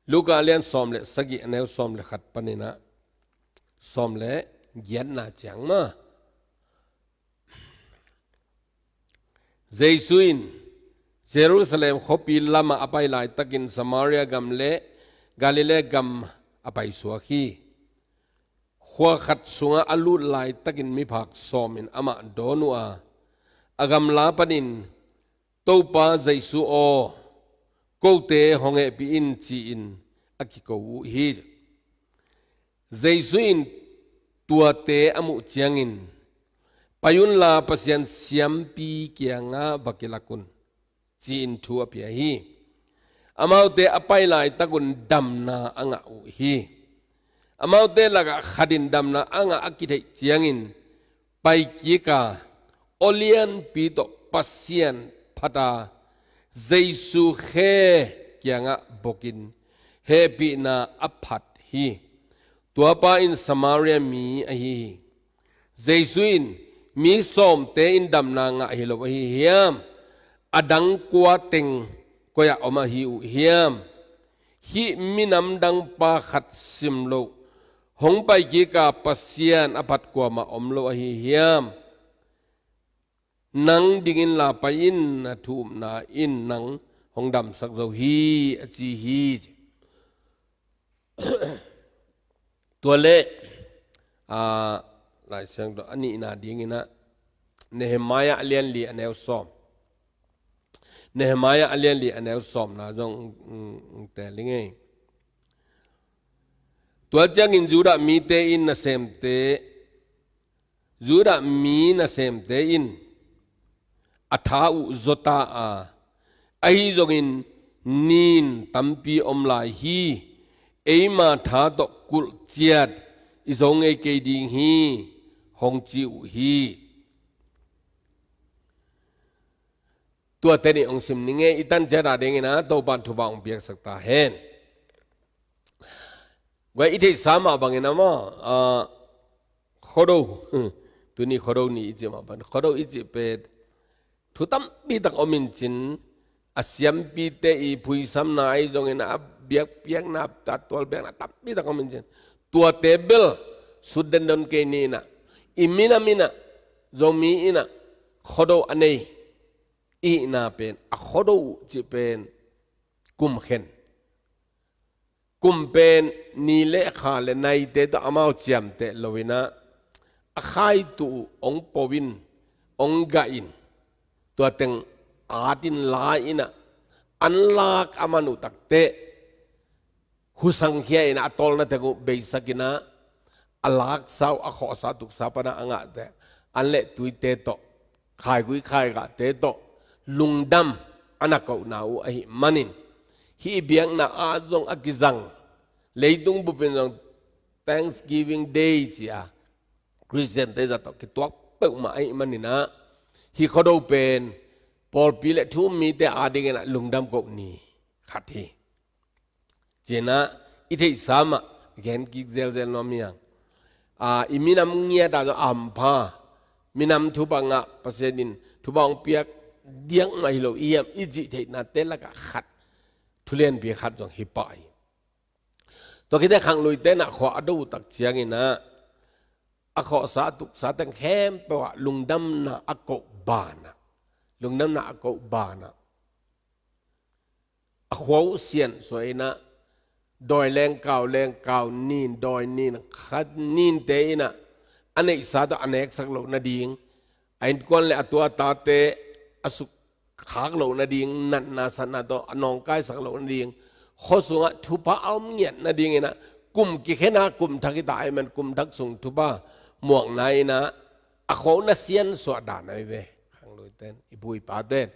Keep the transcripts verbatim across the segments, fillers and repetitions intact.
Luka lian sawm le sagih, a neu sawm le khat panin ah sawm le giatna ciang mah. Jesu in Jerusalem khuapi lamah a pai laitakin Samaria gam le Galilee gam a paisuak hi. Khua khat sungah a lut laitakin miphak sawm in amah dawn uh a, a gamla panin, "Topa Jesu aw, kote hong hehpih in," ci-in a kiko uh hi. Jesu in tuate a muh ciangin, "Pai unla Pasian siampi kiangah va kilak un," ci-in thu a pia hi. Amaute a pai laitakun damna a ngah uh hi. Amaute lakah khat in damna a ngah a kitheih ciangin, pai kik a, aw lianpi tawh Pasian phat a, Jesu khe kiangah bokin hehpihna a phat hi. Tuapa in Samaria mi ahi hi. Jesu in, "Mi sawmte in damna ngah hi lo ahi hiam? A dang kua teng koi-ah om ahi uh hiam? Hih minam dang pa khat sim loh hong pai kik a, Pasian a phat kuamah om lo ahi hiam? Nang ding inla pai in, na thu upna in nang hong damsak zo hi," a ci hi. Tua leh, aa, Lai Siangtho a nihna dingin ah, Nehemiah a lian li a neu sawm. Nehemiah a lian li a neu sawmna zong, mm, mm, tel ing ei. Tua ciangin Judah mite in nasemte, Judah mi nasemte in a tha uh zaw ta a, ahi zongin nin tampi om lai hi, eima tha tawh kulh ciat i zo ngei kei ding hi, hong ci uh hi. Tuate nih hong sim ning ei, i tan ciat a dingin ah Topa'n thupha hong piaksak ta hen. Guai, i theihsa mah bangin ah maw, ah, Khuado, tuni Khuado ni i cih mah bangin, Khuado i cih pen thu tampi tak om in cin, a siampite i phuisamna ahi zongin, a biakpiakna, a tualbiakna tampi tak om in cin, tuate bel sut dendon kei ni in ah, i minam in ah, Zomi in ah Khuado a nei i hihna pen, a Khuado uh cih pen kum khen. Kum pen ni le kha le naite tawh amau ciamteh lo in ah, a khaitu uh hong po in, hong gah in, tua teng at in la in ah, an lak a man uh takteh, husang khia in ah, a tawlna teng uh beisak in ah, a laksa uh, a khawhsa tuksa pan ah a ngahte, an le tuite tawh, khaigui khaigahte tawh lungdam a na kohna uh ahih manin, hih biakna ah zong a kizang, leitung bupin zong Thanksgiving Day ci a, Khristiante zat tawh kituak peuhmah ahih manin ah, hih Khuado pen pawlpi le thu-um mite adingin ah lungdam koh ni khat hi. Ci-in ah i theihsa mah gen kik zelzel nuam hi hang. A, i minam ngiat ah zong a hampha, minam thupha ngah, Pasian in thupha hong piak diak mah hi lo i hiam, i cih theihnate lakah khat, thu lianpi khat zong hi pah hi. Tua khit teh khangluite in ah khua a do uh tak ciangin ah, a khawhsa a tuksa teng khempeuh ah lungdamna a koh banah, lungdamna a koh banah, a khua uh siansuah in ah, dawi leng kau leng, kau nin, dawi nin, kha ninte in ah, a neihsa tawh a neksak loh nading, a innkuan le a tu a tate a sukkhak loh nading, natna satna tawh a nawngkaisak loh nading, khua sungah thupha a om ngiat nading in ah, kum kikhen a kum thak hi ta ahih man, kum thak sung thupha muakna in ah, a khua uh na siansuah dan ahi ve. Khangluite in, i pu i pate in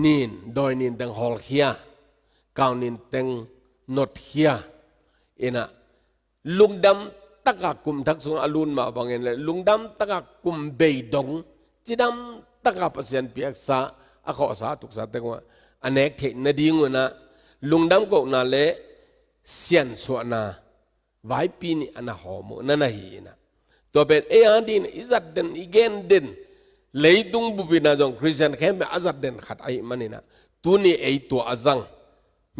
nin, dawi nin teng hawlkhia, kau nin teng notkhia in ah, lungdam taka kum thak sungah a lut mah bangin le, lungdam taka kum bei dong, cidam taka Pasian piaksa, a khawhsa a tuksa teng uh ah a nek theih nading un ah, lungdam kohna le siansuahna vaipi nih a na hawm uh na na hi in ah. Tua pen ei adingin i zat den, i gen den, Leitung bupin ah zong Khristian khempeuh a zat den khat ahih manin ah, tuni ei tua a zang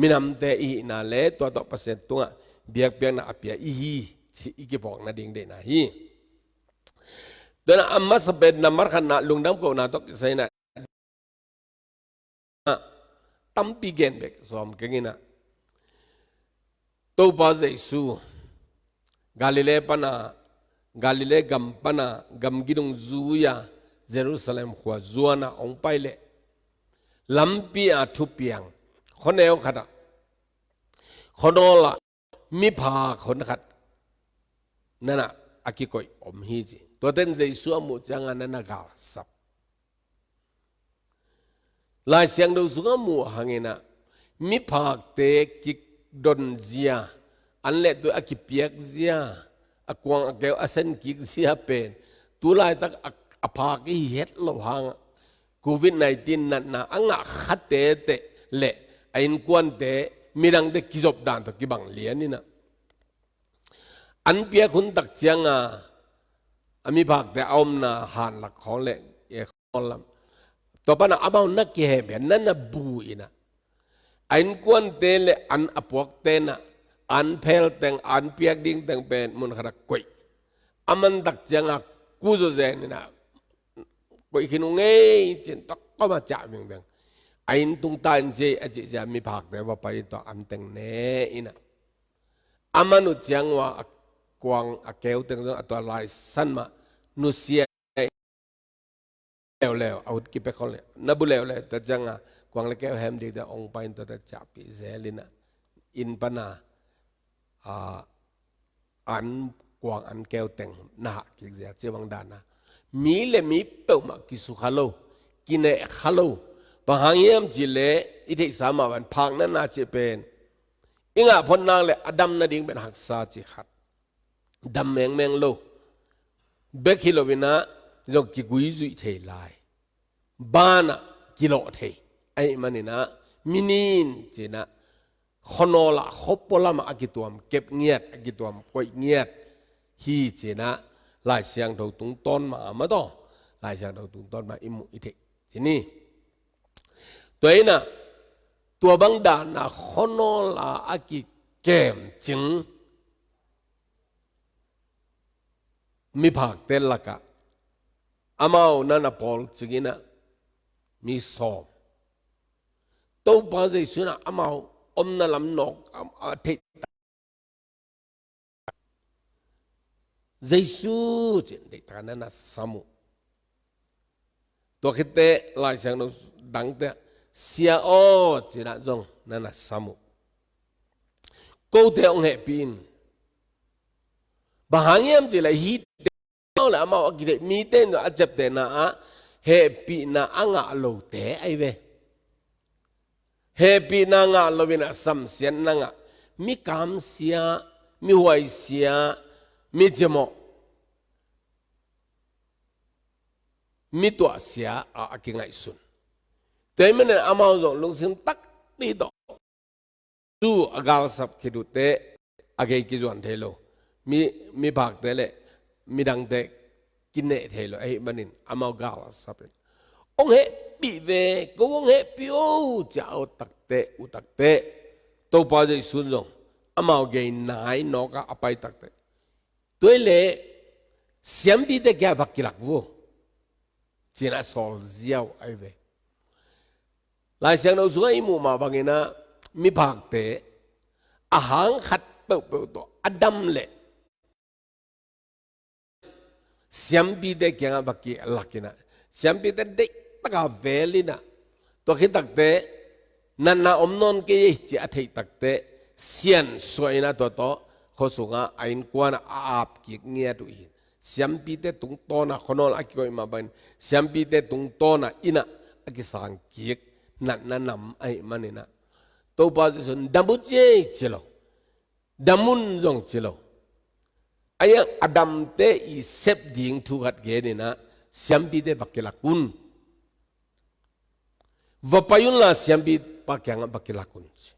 minamte i hihna le tua tawh Pasian tungah biakpiakna a pia i hi, cih i kiphawk nading deihna hi. Tua in ah a masa pen nambat khatna lungdam kohna tawh kisai in ah tampi gen bek sawm keng in ah, Topa Jesu Galilee pan ah, Galilee gam pan ah gamgi dong zui-a Jerusalem khua zuan ah hong pai leh, lampi ah thupiang, khuaneu khat ah, khuanawl ah miphak hun khat na na a kikoih om hi ci. Tuate in Jesu a muh ciangin na na galsap. Lai Siangtho sungah muh hangin ah, miphakte kikdon zia, an le tui a kipiak zia, a kuang a keu a sen kik zia pen tu laitak a, a phak i hi het lo hang ah, covid nineteen natna a ngah khate teh le a innkuante midangte kizop dan tawh kibang lian in ah, an piak hun tak ciangin a miphakte a omna hanlak khawng le, e, khawl lam, tua pan ah amau na kihemhia, na na bu in ah, a innkuante le an a puakte in ah an phel teng, an piak ding teng pen mun khat ah koih. A man tak ciangin a ku zawzen in ah, koih khin uh ngei ci-in tua kawm ah ciah vingveng. A inn tung ta in ci a cih ciang miphakte va pai in tua an teng ne in ah, a man uh ciang ua a kuang a keu teng zong a tua lai san mah nusia leuleu, a ut kipia khol le na bu leuleu ta ciangin a kuang le keu hem dikte hong pai in tua ta ciahpih zel in ah, inn pan ah, a, an kuang an keu teng na hah kik zia ci bang dan ah, mi le mi peuhmah kisukha lo, kinehkha lo. Bang hang hiam cih leh i theihsa mah bangin phakna na cih pen i ngah phot nak le a dam nading pen haksa cih khat, dam mengmeng lo bek hi lo in ah, zong kigui zuih thei lai, ban ah kilawh thei. Ahih manin ah, minin ci-in ah, khuanawl ah khuapua lam ah a kituam kep ngiat, a kituam koih ngiat hi ci-in ah, Lai Siangtho tungtawn mah, mah tawh, Lai Siangtho tungtawn mah i muh i theih ci ni. Tua in ah, tua bang dan ah khuanawl ah a kikem cing miphakte lakah amau na na pawl cing in ah mi sawm. Topa Jesu in ah amau omna lam nawk a, a theih. Jesu ci-in deihtak a na na sam uh. Tua khit teh Lai Siangtho dangte, Sia aw ci-in ah zong na na sam uh. Kote hong hehpih in. Bang hang hiam cih leh hihte amau le amau a kitheih mite in a ciaptehna ah hehpihna a ngah lote ahi ve. Hehpihna ngah lo in ah samsiatna ngah, mi kamsia, mi huaisia, mi cimawh, mi tuahsia ah a kingaihsun. Tua ahih manin amau zong lungsim takpi tawh Jesu a galsap khit uh teh a gei kizuan thei lo. Mi, miphakte le midangte kineh thei lo. Ahih manin amau galsap in, hong hehpih ve, ko hong hehpih o, ci-a a ut tak teh, ut tak teh, Topa Jesu in zong amau gei nai nawk a a pai tak teh, tua hi leh siampite kiangah va kilak un, ci-in a sawl ziau ahi ve. Lai Siangtho sungah i muh mah bangin ah miphakte a hang khat peuhpeuh tawh a dam leh siampite kiangah va kilak in ah, siampite deihtak a vel in ah, tua khit tak teh natna om nawn kei ei ci a theih tak teh siansuah in ah tua tawh khua sungah a innkuan ah a ap kik ngiat uh hi. Siampite tungtawn ah, khuanawl a kikoih mah bangin siampite tungtawn ah inn ah a kisang kik natna nam ahih manin ah, Topa Jesu in dam un ci ei ci lo. Dam un zong ci lo. Ahi zongin a damte i sep ding thu khat gen in ah, siampite va kilak un. Va pai unla siampipa kiangah va kilak un, ci.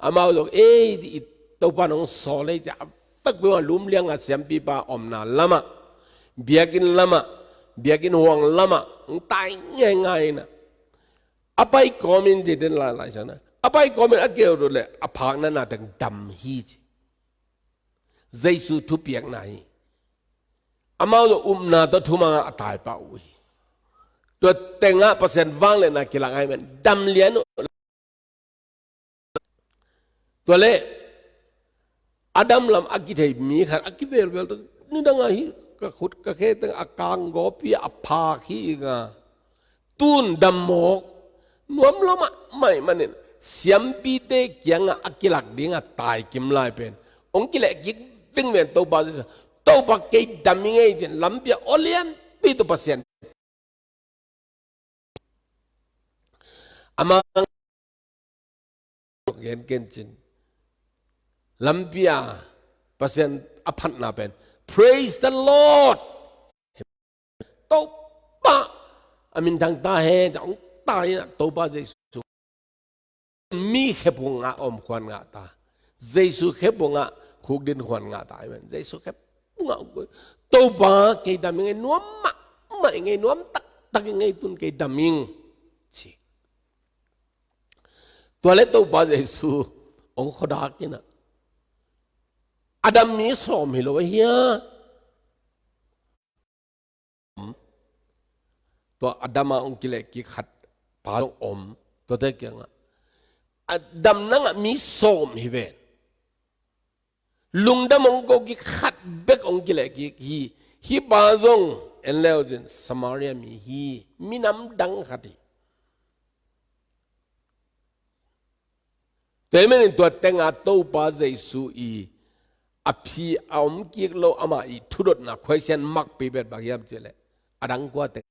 Amau zong, ei, i Topa in hong sawl ei, ci a, a vekpi mah lum liang a siampipa omna lamah, biakinn lamah, biakinn huang lamah hong tai ngaingai inah, a pai kawmin ci den lai lai sana, a pai kawmin a keu dot le a phakna na teng dam hi ci. Jesu thupiakna hi. Amau tawh upna tawh thumanga a taipa uh hi. Tua tengah Pasian vangliatna kilang ahi man dam lian uh. Tua le a dam lam a kithei mi khat a kivelvel tawh nidanga hi ka khut ka khe teng a kang gawpi a phak hi inga, tun dam mawk nuam lo mahmah manin siampite kiangah a kilak dinga taikim lai pen hong kileh kik vingven Topa Jesu. Topa kei dam i ngei cin lampi a olianpi tu Pasian amang gen ken cin lampi a Pasian a phatna pen, "Praise the Lord." Topa a minthang ta hen, hong tai inah Topa Jesu mi khephungah om khuan ngah ta. Jesu khephungah khukdin khuan ngah ta. Amen. Jesu khephungah Topa kei dam i ngei nuam mahmah i ngei nuam taktak i ngei tun kei dam ing ci. Tua le Topa Jesu hong khuadak inah a dam mi sawm hi lo a hia? Tua a dama hong kileh kik khat pa zong om. Tuate kiangah a dam nangah mi sawm hi ven. Lungdam hong ko kik khat bek hong kileh kik hi. Hih pa zong en leu cin Samaria mi hi. Minam dang khat hi. Tua ahih manin tua tenga Topa Jesu i a phi a om kik lo ama i thudotna khuaisian makpi bet bang hiam cih leh a dang kuate,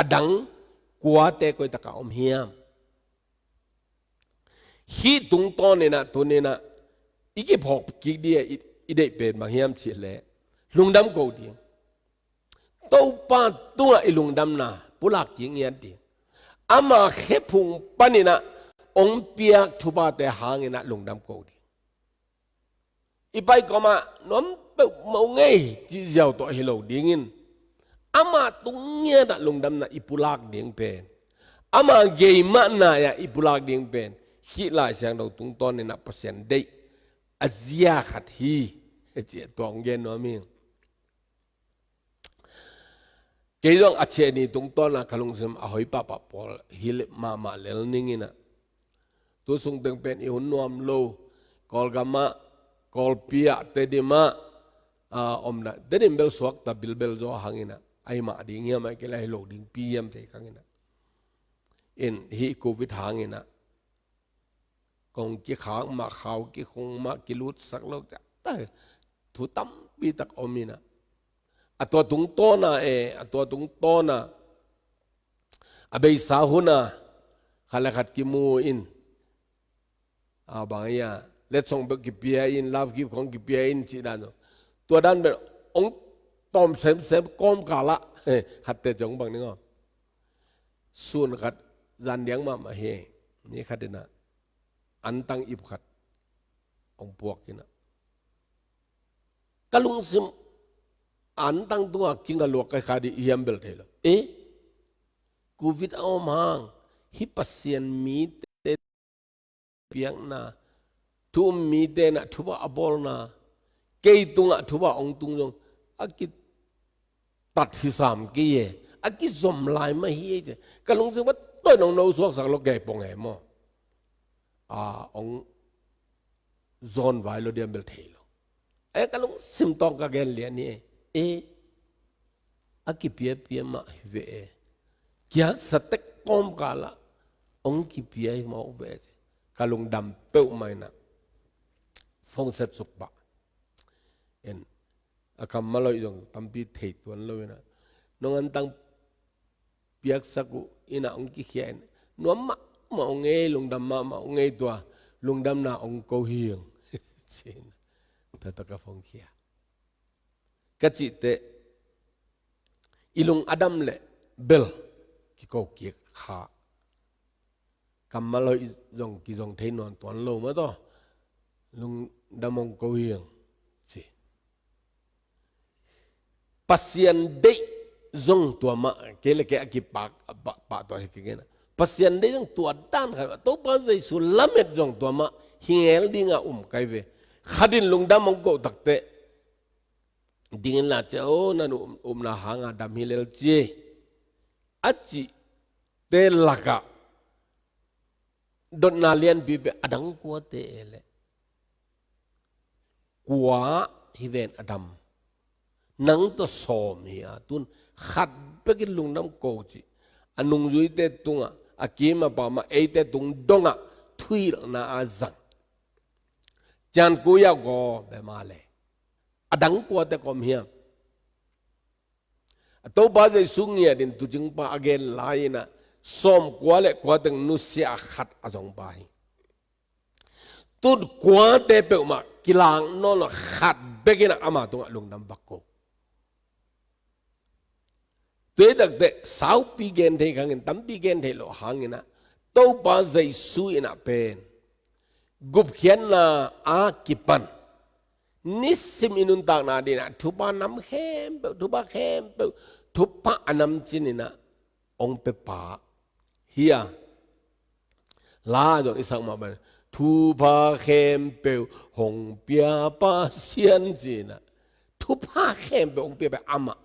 a dang kuate koitaka om hiam? Hih tungtawn inah tuni inah i kiphawk kik ding a i, i deih pen bang hiam cih leh lungdam ko ding. Topa tungah i lungdamna pulak kik ngiat ding. Ama khephung paninah hong piak thuphate hanginah lungdam ko ding. I pai kawmah nuam peuhmah uh ngei cih ziau tawh hi lo dingin, ama tung ngiatah lungdamna i pulak ding pen, ama geimahna ah i pulak ding pen, hih Lai Siangtho tungtawninah Pasian deih a zia khat hi. Ciah tuang gen nuam hi. Kei zong a ciah ni tungtawna ka lungsim a hoi pahpah pawl hi mahmah lel ninginah, tu sungteng pen i hun nuam lo, Kawlgamah, Kawlpi ah, Tedim ah, a, omna, Tedim bel suakta bilbel zaw hanginah, ai mah ding hiam, ai kei lai lo ding pi hiam thei khanginah. In hih Covid hanginah kong kikhak mah, khau kikhung mah, kilutsak lo, ta, thu tampi tak om inah. A tua tungtawna e, a tua tungtawna a beisa huna khat le khat kimu in, a bang ia, letsong bek kipia in, love gift khong kipia in cih dan. Tua dan bel hong tawm semsem kawmkalah, khatte ciang bang ning aw. Sun khat zan diang mahmah hi. Mi khat inah antang ip khat hong puak inah, ka lungsim antang tunga kinga luak kai kha dih hiam bel thei lo. Eh, Covid a om hang hih Pasian mite piakna, thu um mite nah thupha a bawlna, kei tungah thupha hong tung zong a kitat hi sam kei e, a kizom lai mah hi e ci. Ka lungsim va toi nong no suaksak lo kei pong e maw. A, hong zawn vai lo diam bel thei lo. Ai ka lungsim tawng ka gen lian hi e. Eh, a kipiapia mah hi ve e. Kiaksa tek kawmkalah hong kipia hi mawk ve e ci. Ka lungdam peuhmah inah phone set suk pah. En, a kammal hoih zong tampi thei tuan lo inah, nong antang piaksak uh inah hong kikhia in, nuam mahmah ung ei, lungdam mahmah ung ei, tua lungdamna hong ko hi ung. Ci-in tua tawh ka phone khia. Ka cih teh i lung a dam leh bel kiko kik kha. Kammal hoih zong kizong thei nuam tuan lo mah tawh, lungdam hong ko hi ung ci. Pasian deih zong tua mah, kei le kei a kipak, a pah, pah tua hi kei na. Pasian deih zong tua dan khat, Topa Jesu lamet zong tua mah, hi ngel ding a um kai ve. Khat in lungdam hong koh takteh, dingin la cia, "O, nan um, umna hang a dam hi lel cia," a cihte lakah, dotna lianpi pen a dang kuate e leh, kua hi ven a dam? Nang tawh sawm hi a, tun khat bekin lungdam ko cih. A nungzuite tungah, a kim a pam ah, eite tung dongah thuhilhna a zang. Cian ku yau gaw bema le, a dang kuate kawm hiam? A Topa Jesu ngiat in tuucingpa a gen lai-in ah, sawmkua le kua teng nusia a khat a zong pa hi. Tun kuate peuhmah kilak nawn lo, khat bekin ah ama tungah lungdam va ko. Tua hi takteh saupi gen thei khangin, tampi gen theih loh hangin ah, Topa Jesu in ah pen gupkhiatna a kipan nisim i nuntakna dingin ah thupha nam khempeuh, thupha khempeuh, thupha a nam cin in ah hong pia pa hi a. La zong i sak mah bang, thupha khempeuh hong pia Pasian ci-in ah, thupha khempeuh hong pia pen amah.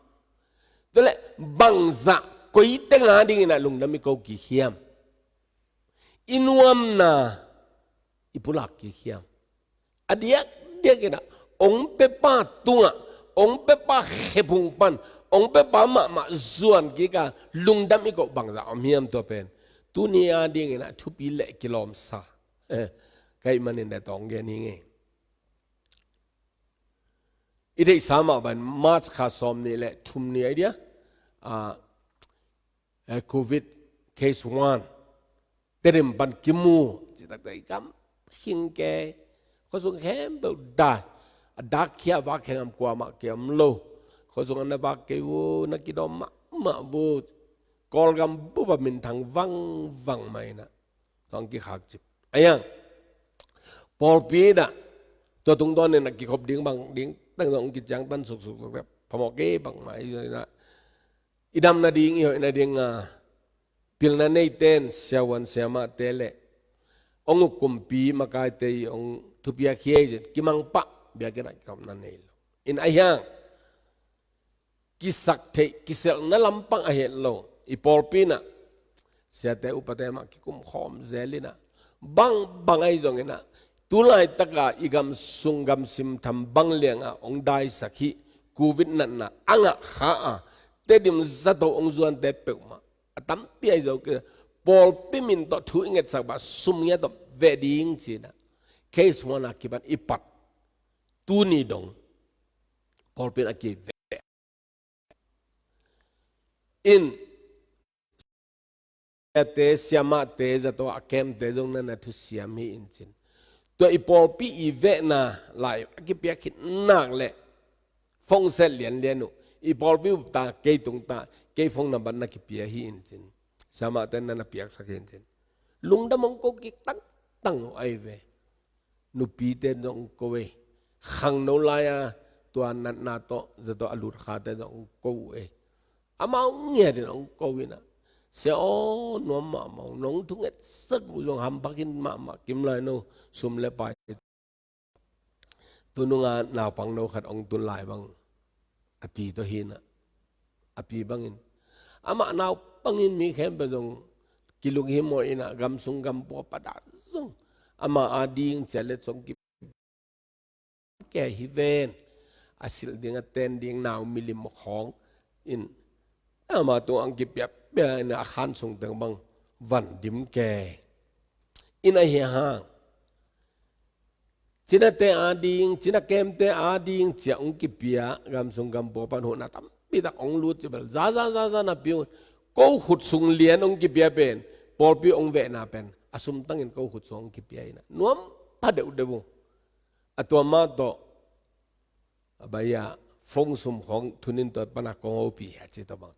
Tua leh bangzah, koi teng a dingin ah lungdam i ko kik hiam? I nuamna i pulak kik hiam? A diakdiak in ah hong pia pa tungah, hong pia pa khephung pan, hong pia pa mahmah zuan kik a lungdam i koh bangzah om hiam? Tua pen tuni a dingin ah thupi le kilawmsa ka hih manin deih tawh hong gen hi ing. I theihsa mah bang, March kha sawmnih le thum ni a dia, ah, eh, covid case one Tedim pan kimu, cih takteh i gam khing kei. Khuasung khempeuh dai. A dak khia vak khengam, kuamah kiam lo. Khuasung a na vak kei uh, na kidawm mahmah uh. Kawlgam bup a minthang vangvang mah in ah, tua hong kikhak cip. A hiang, pawlpi in ah tua tungtawn in ah kikhop ding bang ding teng zong kiciangtan suksuk, phamawh kei bang mah hi in ah, i dam nading, i hoih nading a, pilna neite in, siavuan siamahte le hong uk kumpi makaite i hong thupiak hi ei cin kimang pah, biakinn ah kikhopna nei lo. In a hiang, kisak theih, kiselhna lampang a het lo. I pawlpi in ah siate upate mah kikum khawm zel in ah, bangbang ahi zongin ah, tu laitak a i gam sung gam sim tham bang liang a hong daisak hi, covid natna a ngah kha a, Tedim zato hong zuante peuhmah, a tampi ahi zong kei, pawlpi min tawh thu i ngetsak bah, sum ngiat tawh veh ding ci-in ah, case one a kipan i pat tuni dong pawlpi in a kiveh in, siate, siamahte zato a kemte zong na na thusiam hi in cin. Tua i pawlpi i vehna lai a kipiak khit nak leh phone set lianlian uh, i pawlpi upta, kei tungta, kei phone number na kipia hi in cin. Siamahte na na piaksak hi in cin. Lungdam hong ko kik tangtang uh ahi ve. Nupite zong hong ko ei. Khangno lai-a tua natna tawh zato a lutkhate zong hong ko uh ei. Amau ngiat in hong ko in ah, "Sia aw, nuam mahmah, nong thungetsak uh zong hampha khin mahmah, kim lai no, sum le pai." Tu nung a naupangno khat hong tun lai bang, a pi tawh hi in ah, a pi bangin, amah naupangin mi khempeuh zong kilunghimawh in ah, gam sung gam pua pan a zong, ama a ding cia le zong ki, kei hi ven, a silh ding a ten ding nau milim khawng in, ama tung ang kipiapia in ah, a khan sung teng bang van dim kei in, a hi hang, cinate a ding, cina kemte a ding cia hong kipia, gam sung gam pua pan huhna tampi tak hong lut ci bel, za za za za na piu, ko khut sung lian hong kipia pen, pawlpi hong vehna pen a sum tangin ko khut sung hong kipia in ah, nuam pha deuhdeuh uh. A tua mah tawh, a bai-a phone sum khawng thunin tua pan a kong hopih a ci tawh bang,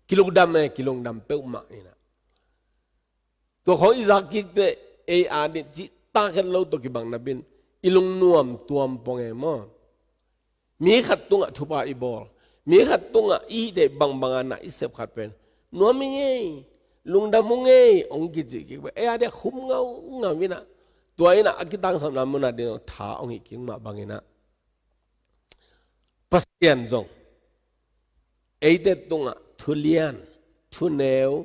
kilungdam e, kilungdam peuhmah in ah. Tua khawng i zak kik teh, ei a ding cihtak het lo tawh kibang napi-in, i lungnuam tuam pong e maw. Mi khat tungah thupha i bawl, Mi khat tungah i hihte bangbang a na i sep khat pen nuam ing ei, lungdam ung ei, hong kici kik pen ei a diak khum ngaungau in ah, tua in ah a kitangsapna mun ah ding tha hong hih kik mah bangin ah Pasian zong eite tungah thulian, thuneu,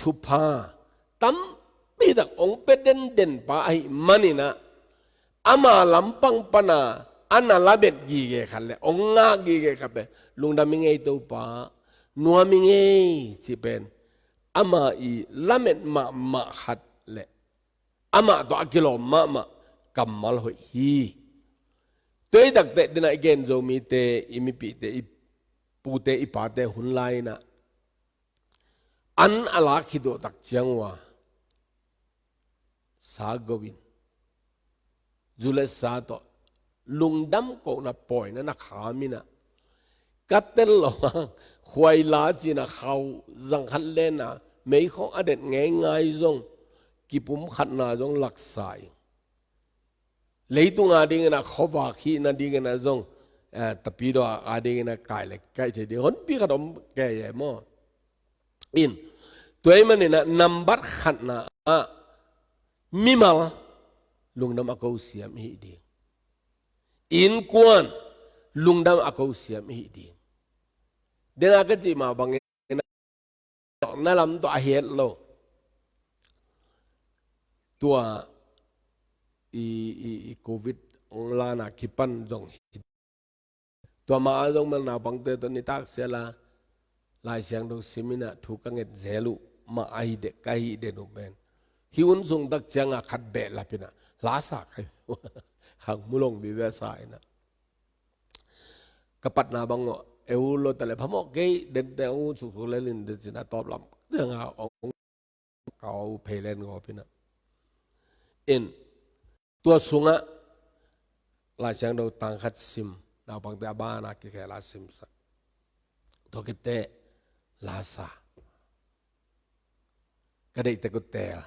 thupha tampi tak hong pia denden pa ahih manin ah, ama lampang pan a na lamet gige khat le hong ngak gige khat pen lungdam ing ei Topa, nuam ing ei, ci pen ama i lamet mahmah khat le amah tawh a kilawm mahmah kammal hoih hi. Tua i takte ding ah i gen Zomite, i mipite, i pute, i pate hun lai-in ah an a lak khit uh tak ciang uh a, sa go in, zu le sa tawh lungdam kohna pawina na kham in ah, ka tel lo hang, khuaila cina khau zang khat lena meikhawng a det ngeingai zong, kipumkhatna zong laksa ing. Leitung a dingin ah khuavak hihna dingin ah zong, eh, tapidaw a dingin ah kai le kai thei ding honpi khat om kei e maw. In, tua ahih manin ah nambat khatna ah mimal lungdam a ko siam i hih ding. Innkuan lungdam a ko siam i hih ding. Dena ka cih mah bangin na lam tawh a het lo. Tua i, i, i covid hong lana kipan zong hi. Tua mah a zong bel naupangte tawh nitak siala Lai Siangtho sim in ah thu ka nget zel uh mah ahi de, ka hih den uh pen, hih hun sung tak cianga khat behlap in ah lasa kai khang mulong vive sa in ah, ka patna bang uh eu lo ta le phamawh kei, dente hong uh suksuk lel in de cin a tawp lam cianga hong kau phei len gawp in ah. In, tua sungah Lai Siangtho tang khat sim, naupangte a bana kikhela simsak. Tua khit teh lasa. Ka deih tek uh tel.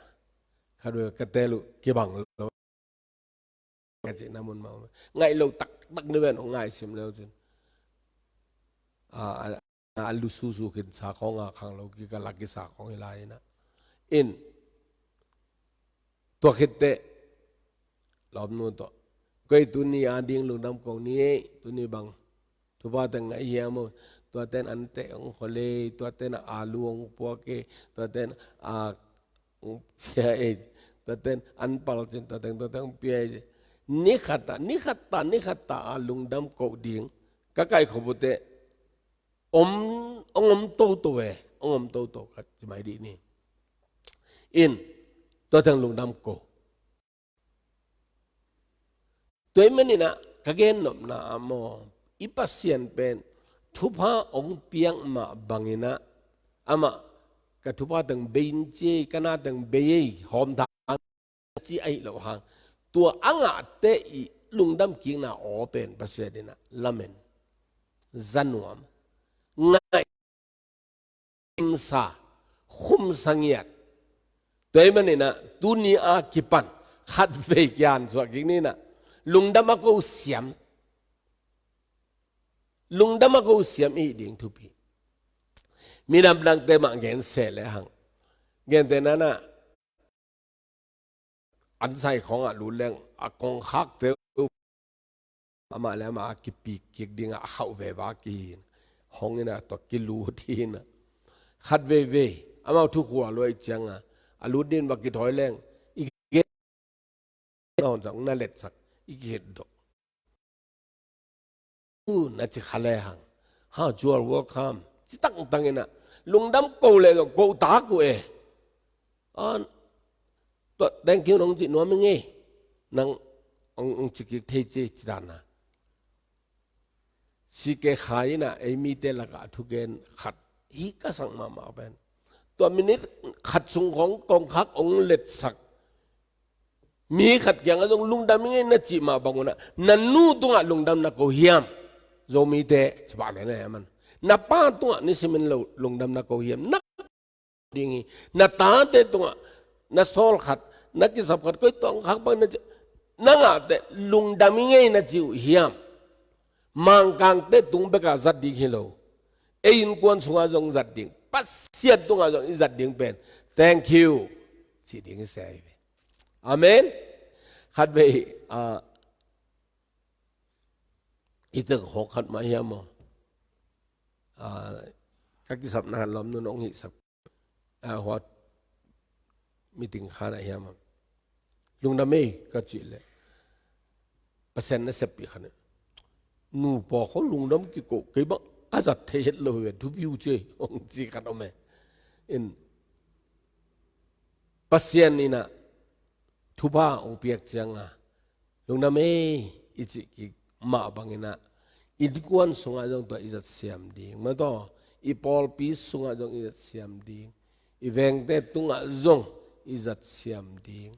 Khat vei ka tel uh kibang lo. Ka cihna mun mah. Ngaih lo taktak ni ven, hong ngaihsim leu cin. A, a, a lu susu khin sa khawng a khang lo kik a lak kisa khawng hi lai in ah. In, tua khit teh lawmnu tawh, koi tuni a ding lungdam ko ni ei, tuni bang thupha teng ngaih hiam maw, tuaten an teh hong khol ei, tuaten a alu hong puak ei, tuaten a hong pia ei, tuaten an pal cin, tuaten, tuaten hong pia ei. Ni khat ah, ni khat ah, ni khat ah a lungdam ko ding ka kaikhop uh teh om, hong om toto e, hong om toto ka ci mai dih ni. In, tua teng lungdam ko. Tua ahih manin ah ka gennopna ah maw, i Pasian pen thupha hong piak mah bangin ah, amah ka thupha teng bei in ci ei, ka na teng bei ei, hawm thang ci ahi lo hang, tua a ngahte i lungdam kikna aw pen Pasian in ah lamen, zanuam, ngaihsa, khumsa ngiat. Tua ahih manin ah tuni a kipan khat vei kian suah kik ni in ah, lungdam a ko siam, lungdam a ko siam i hih ding thupi. Minam dangte mah gen seh le hang, gente nanah an sai khawngah lut leng a kongkhakte uh amah le amah a kipik kik dingah a khauh veva kihin, hong in ah tua kilut hi in ah, khat veivei amau thukhua luai cianga a lut din va kithawi leng, i gen na hon zong na letsak, i kihit dok. Uh, na ci kha le hang, ha, you are welcome, ci tangtang in ah, lungdam ko le zong ko tak uh e. An, tua thank you nong ci nuam ing ei, nang hong, hong ci kik thei ci, ci dan a. Sike khai in ah ei mite lakah a thugen khat hi ka sak mahmah pen, tua minute khat sung khawng kongkhak hong letsak mi khat kiangah zong lungdam ing ei na cih mah bang un ah, na nu tungah lungdam na ko hiam? Zomite cibah le na hiam an, na pa tungah nisimin lo lungdam na ko hiam? Na ding hi. Na tate tungah na sawl khat, na kisap khat, koi tawh hong khak bang na ci, na ngahte lungdam ing ei na ci uh hiam? Mangkangte tung bekah zat ding hi lo. ei innkuan sungah zong zat ding, Pasian tungah zong i zat ding pen thank you cih ding i sei ve. Amen. Khatvei, ah, i teng hawk khat mah hiam maw? Ah, ka kisapna khat lawm nun hong hihsak, ah, huat meeting khan ah hiam maw? Lungdam ei ka cih leh, Pasian na seppih khan, nupa kho lungdam kiko, kei bang ka zat thei het lo ve, thupi uh ci ei, hong ci khat om e. In, Pasian in ah thupha hong piak cianga, lungdam ei i cih kik mah bangin ah, innkuan sungah zong tua i zat siam ding, mataw, i pawlpi sungah zong i zat siam ding, i vengte tungah zong i zat siam ding.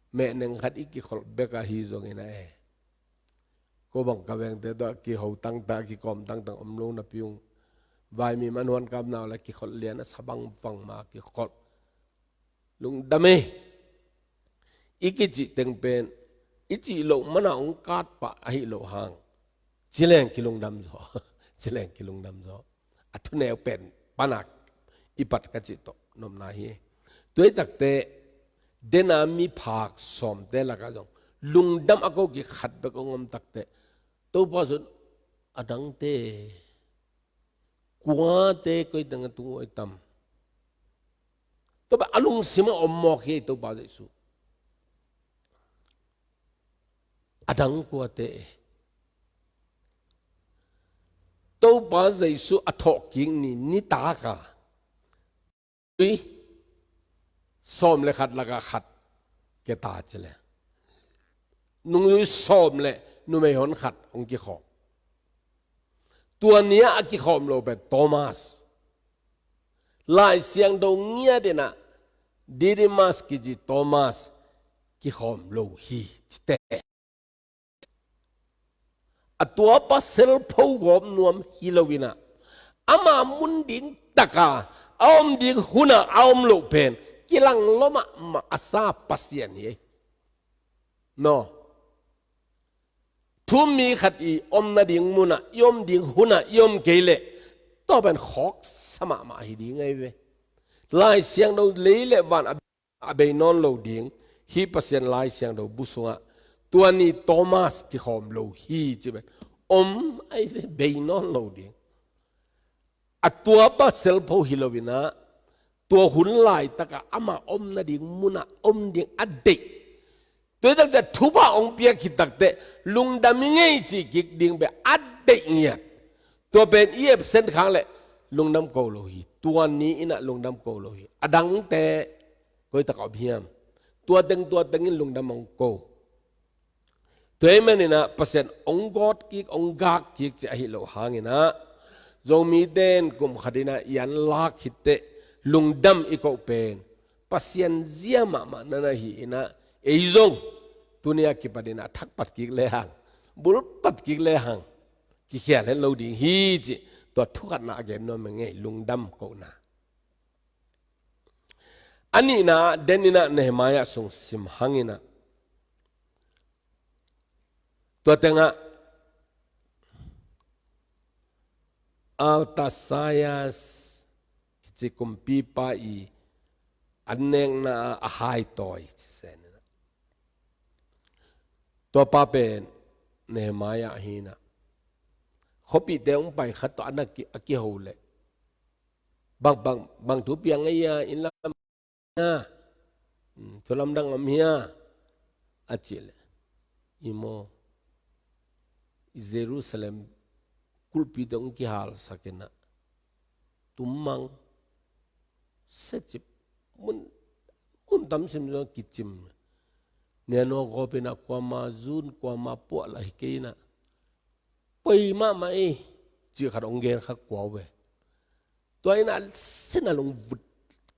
Mehneng khat i kikholh bek ahi zongin ah e, ko bang ka vengte tawh kiho tangtang, kikawm tangtang om lo napi ung, vaimim an huan kap nau le kikholh lian a sa bangvang ma kikholh. Lungdam ei. I kicih teng pen i cih loh mana hong kat pah ahi loh hang, ci leng kilungdam zaw. Ci leng kilungdam zaw. A thuneu pen panak i pat ka cih tawh nopna hi. Tua hi takteh, dena miphak sawmte lakah zong lungdam a ko kik khat bek hong om takteh, Topa zong a dangte, kuate koi teng a tung uh a i tam. Topa a lungsim a om mawk hi, Topa Jesu. A dang kuate e. Topa Jesu a thawhkik ni, nitaka nungzui sawm le khat laka khat kia ta ci le, nungzui sawm le numei hon khat hong kikhawm. Tua ni-ah a kikhawm lo pen Thomas. Lai Siangtho ngiat in ah Didymus kici Thomas kikhawm lo hi, ci teh. A tua pasal pho gawp nuam hi lo in ah, ama mun ding taka a om ding hun ah a om loh pen kilang lua mahmah a sa Pasian hi. No. Thu-um mi khat i om nading mun ah, i om ding hun ah i om kei leh, tua pen khawksa mahmah hi ding ahi ve. Lai Siangtho lei le van a, a bei nawn lo ding, hih Pasian Lai Siangtho bu sungah tua ni Thomas kikhawm lo hi ci pen om ahi ve, bei nawn lo ding. A tua pasal pho hi lo in ah, tua hun laitakah ama om nading mun ah om ding a deih. Tua hi tak ciang thupha hong piak khit takteh lungdam i ngei cih kik ding pen a deih ngiat. Tua pen i absent khak leh lungdam ko lo hi. Tua ni in ah lungdam ko lo hi. A dangte koi tak om hiam? Tua teng, tua teng in lungdam hong ko. Tua ahih manin ah Pasian hong gawt kik, hong gak kik cih ahi loh hangin ah, Zomite in kum khat in ah i an lak khit teh lungdam i koh pen Pasian zia mahmah na na hi in ah, ei zong tuni a kipan in ah thak pat kik lehang, bul pat kik lehang, kikhial het lo ding hi cih tua thu khatna a gen nuam ing ei, lungdam kohna. A nihna, den in ah Nehemiah sung sim hang in ah, tua tengah Artaxerxes kici kumpipa i annekna a haitawi ci sen in ah, tua pa pen Nehemiah hi in ah, khuapihte hong pai khat tawh a na ki, a kiho leh, bang, bang, bang thu piang ei a, inn lam a, mm, thu lamdang om hia, a cih leh, i maw, i Jerusalem kulhpite hong kihalsak in ah, tummang, secip, mun, mun tam sim zong kicim. Nianua gawp in ah kuama zun, kuama puah lah hi kei in ah, poi mahmah ei, cih khat hong gen kha kua uh ve. Tua in ah sin a lungvut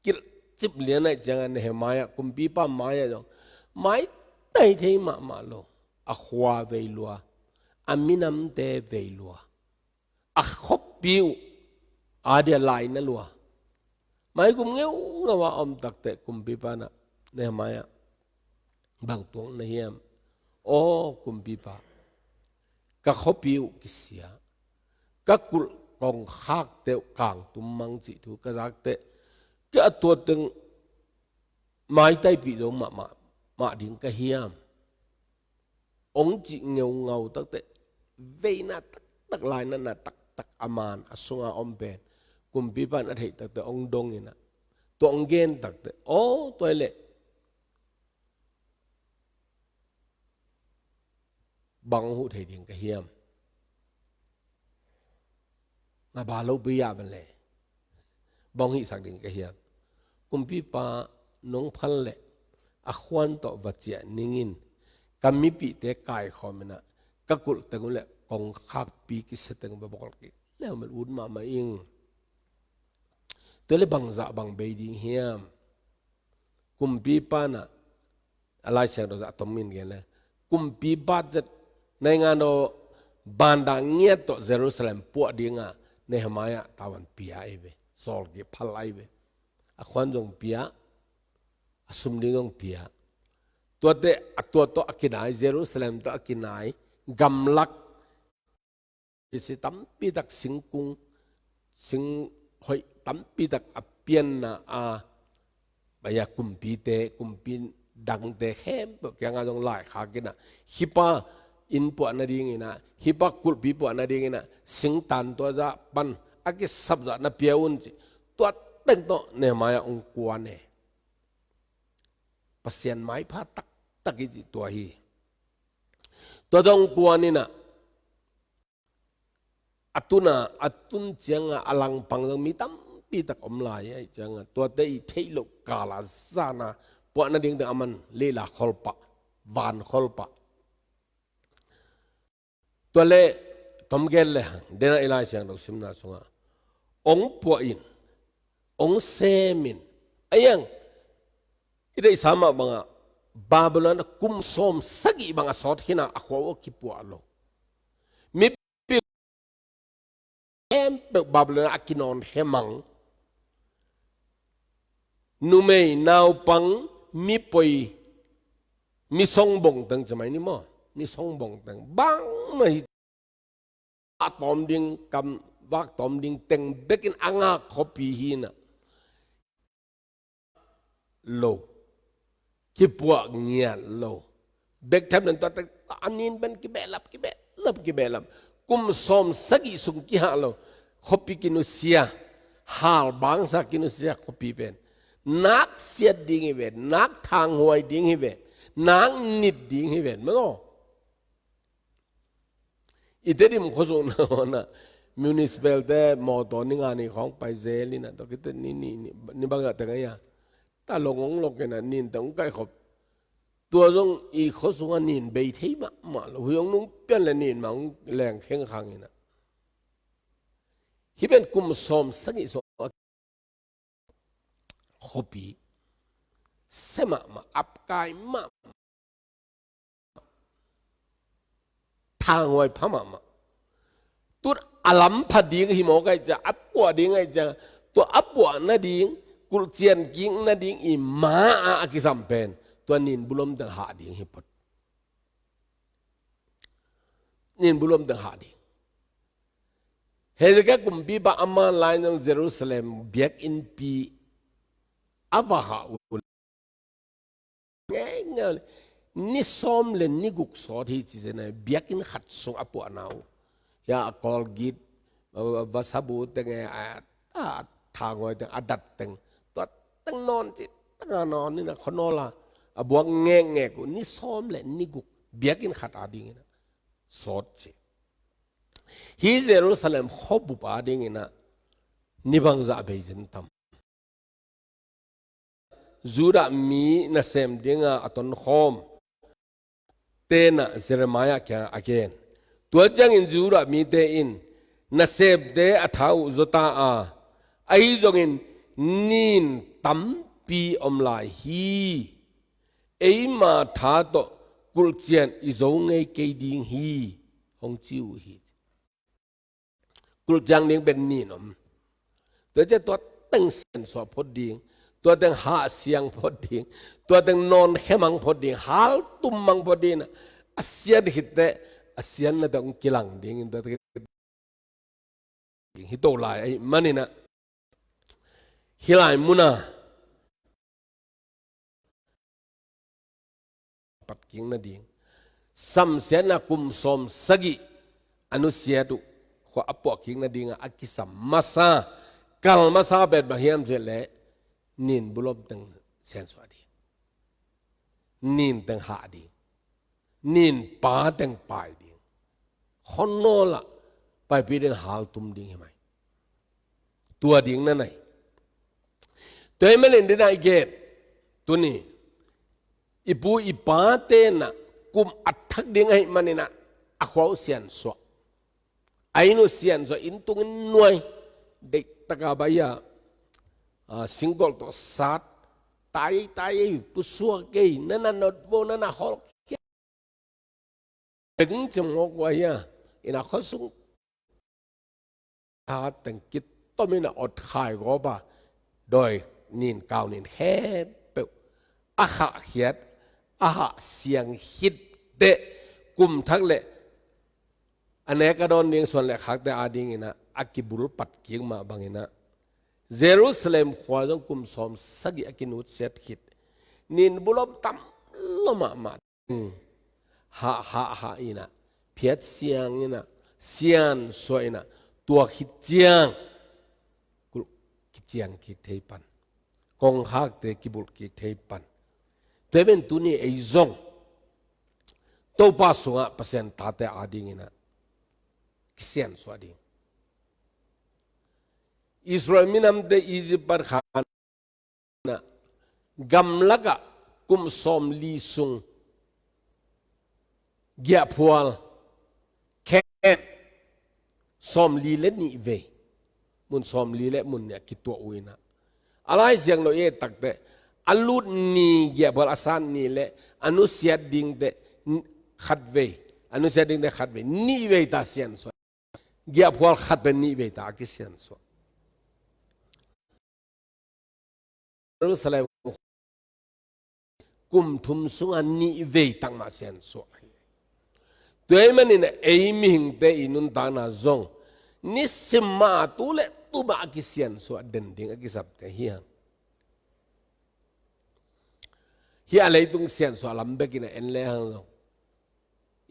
kilh cip lian ahih ciangah Nehemiah kumpipa mai-ah zong maitai thei mahmah lo. A khua vei lua, a minamte vei lua, a khuapi uh a dia laina lua. Maikum ngeungau a om takteh kumpipa in ah, Nehemiah, bang tuang na hiam? Aw kumpipa, ka khuapi uh kisia, ka kulh kongkhak teuh kangtum mang cih thu ka zak teh, kei a tua teng maitaipih zo mahmah, mah ding ka hiam? Ong cih ngeungau tak teh, veina taktak, lainatna taktak a man a sunga om pen kumpipa in a theih tak teh ong dong in ah, tua ong gen tak teh, aw, tua hi leh bang huh thei ding ka hiam? Nga ba lo pia ban le bang hihsak ding ka hiam? Kumpipa, nong phal leh a khuan tawh va ciah ning in, ka mipihte kaikhawm in ah, ka kulh teng uh leh kongkhakpi kisia teng va bawl kik leh, a man ut mahmah ing. Tua leh bangzah bang bei ding hiam? Kumpipa in ah, a Lai Siangtho ah a tom in gen leh, kumpi budget, naingan aw, banda ngiat tawh Jerusalem puah ding a Nehemiah tavuan pia ahi ve, sawl kiphal ahi ve. A khuan zong pia, a sum ding zong pia. Tuate, a tua tawh a kinai, Jerusalem tawh a kinai gamlak, i si tampi tak singkung, sing hoih tampi tak a pianna a, bai a kumpite, kumpi dangte khempeuh kiangah zong laikhak in ah, hih pa inn puah nading in ah, hih pa kulhpi puah nading in ah, singtan tua zah pan a kisap zah na pia un ci. Tua teng tawh Nehemiah ong kuan e. Pasian maipha taktak i cih tua hi. Tua tawh ong kuan in ah, a tun a, a tun ciangah a langpang zong mi tampi tak om lai ahih ciangah, tuate i theih loh kal a zan a puah nading teng a man leila kholpah, van kholpah. Tua leh tom gen lehang, den a i Lai Siangtho simna sungah, ong puah in, ong sem in, a iang, i deihsa mah bangah, Babylon ah kum sawm sagih bang a sawt khin a, a khua uh a kipuah lo. Mipil khempeuh Babylon ah a kinawn khia mang. Numei, naupang, mipoi, misongbong teng ci mai ni maw. Misongbong teng. Bangmah hi. A tawm ding, kam vak tawm ding teng bekin a ngak khuapi hi in ah. Lo. Kipuah ngiat lo. Bek them nan tua teng a nin pen kibehlap, kibehlap, kibehlap. Kum sawm sagih sung kihah lo. Khuapi kinusia. Hal bangsa kinusia khuapi pen. Nak siat ding hi ven. Nak thanghuai ding hi ven. Nak nit ding hi ven. Maw. I Tedim khuasung na, na municipal te mawtaw ni nga ni khawng pai zel in ah, tua khit teh ni, ni, ni, ni bangzah teng a hia. Ta lawng ong lawk in ah, nin teng ong kaihkhop. Tua zong i khuasung ah nin bei thei mahmah lo. Hui ong nung pian leh nin mah ong leng khengkhang in ah. Hih pen kum sawm sagih sawm a khuapi sia mahmah, apkai mahmah, thanghuai pha mahmah. Tun a lam pha ding hi mawk ahih ciang, a puah ding ahih ciang, tua a puah nading, kulh cian kik nading i ma-ah a kisam pen, tua nin bulom teng hah ding hi phot. Nin bulom teng hah ding. Hezekiah kumpipa a man lai-in zong Jerusalem biakinnpi a va hah uh. Ngeingei uh leh, ni sawm leh ni guk sawt hi ci zen a, biakinn khat sung a puahna uh. Hia a kawlgit, a, a, vasabu teng e, a, a, thanghuai teng, a dat teng. Tua teng nawn ci, teng a nawn in a khuanawl a, a buak ngekngek uh, ni sawm leh ni guk, biakinn khat a dingin a sawt ci. Hih Jerusalem khuabup a dingin a, ni bangzah bei zen tam. Judah mi nasem dinga a tonkhawm te'n a Jeremiah kiangah a gen. Tua ciangin Judah mite in nasemte a tha uh zaw ta a, ahi zongin nin tampi om lai hi. Eima tha tawh kulhcian i zo ngei kei ding hi, hong ci uh hi. Kulhcian ding pen nin om. Tua ciang tua teng siansuah phot ding, tua teng hahsiang phot ding, tua teng nawnkhia mang phot ding, haltum mang phot ding, a sian khit teh a sianna teng kilang dingin tua teng ding hi to lai ahih manin ah, hih lai mun ah pat kik nading, samsiatna kum sawm sagih a nusiat uh khua a puah kik nading ah a kisam masa, kal masa pen bang hiam cih leh, nin bulom teng siansuah ding, nin teng hah ding, nin pa teng pai ding, khonol ah paipih ding, haltum ding hi mai. Tua ding na nei. Tua ahih manin ding ah i gen, tuni i pu i pate in ah kum a thak ding ahih manin ah a khua uh siansuah, a inn uh siansuah, inn tung inn nuai, deihtak a bai a, a, singkol tawh sat, tai tai ei, pusuak ei, na na notvo, na na hol, beng cem ngawk uh ahi a, inn a khua sung a teng kitom in a ot khai gawp a, dawi nin kau nin khempeuh a khahkhiat, a hah siang khit teh, kum thak leh a nek a dawn ding suan leh khakte adingin ah a kibul pat kik mah bangin ah, Jerusalem khua zong kum sawm sagih a kinutsiat khit, nin bulom tam lo mahmah, hah hah hah in ah, phiat siang in ah, siansuah in ah, tua khit ciang kulh kician kik thei pan, kongkhakte kibulh kik thei pan. Tua ahih manin tuni ei zong Topa sungah Pasian tate adingin ah kisiansuah ding. Israel minamte Egypt pan khan ah, gamlak ah kum sawmli sung giahphual, camp, sawmli leh nih vei, mun sawmli leh mun nih a kituah uh in ah, a Lai Siangtho i et tak teh, a lut ni giahphual a sat ni leh a nusiat ding teh khat vei, a nusiat ding teh khat vei, nih vei ta siansuah. Giahphual khat pen nih vei ta a kisiansuah. Jerusalem kum thum sungah nih vei tak mah siansuah. Tua ahih manin ah ei mihingte i nuntakna zong nisim mah a tu leh tu mah a kisiansuah den ding a kisapte hi hang. Hih a leitung siansuah lam bekin ah en lehang zong,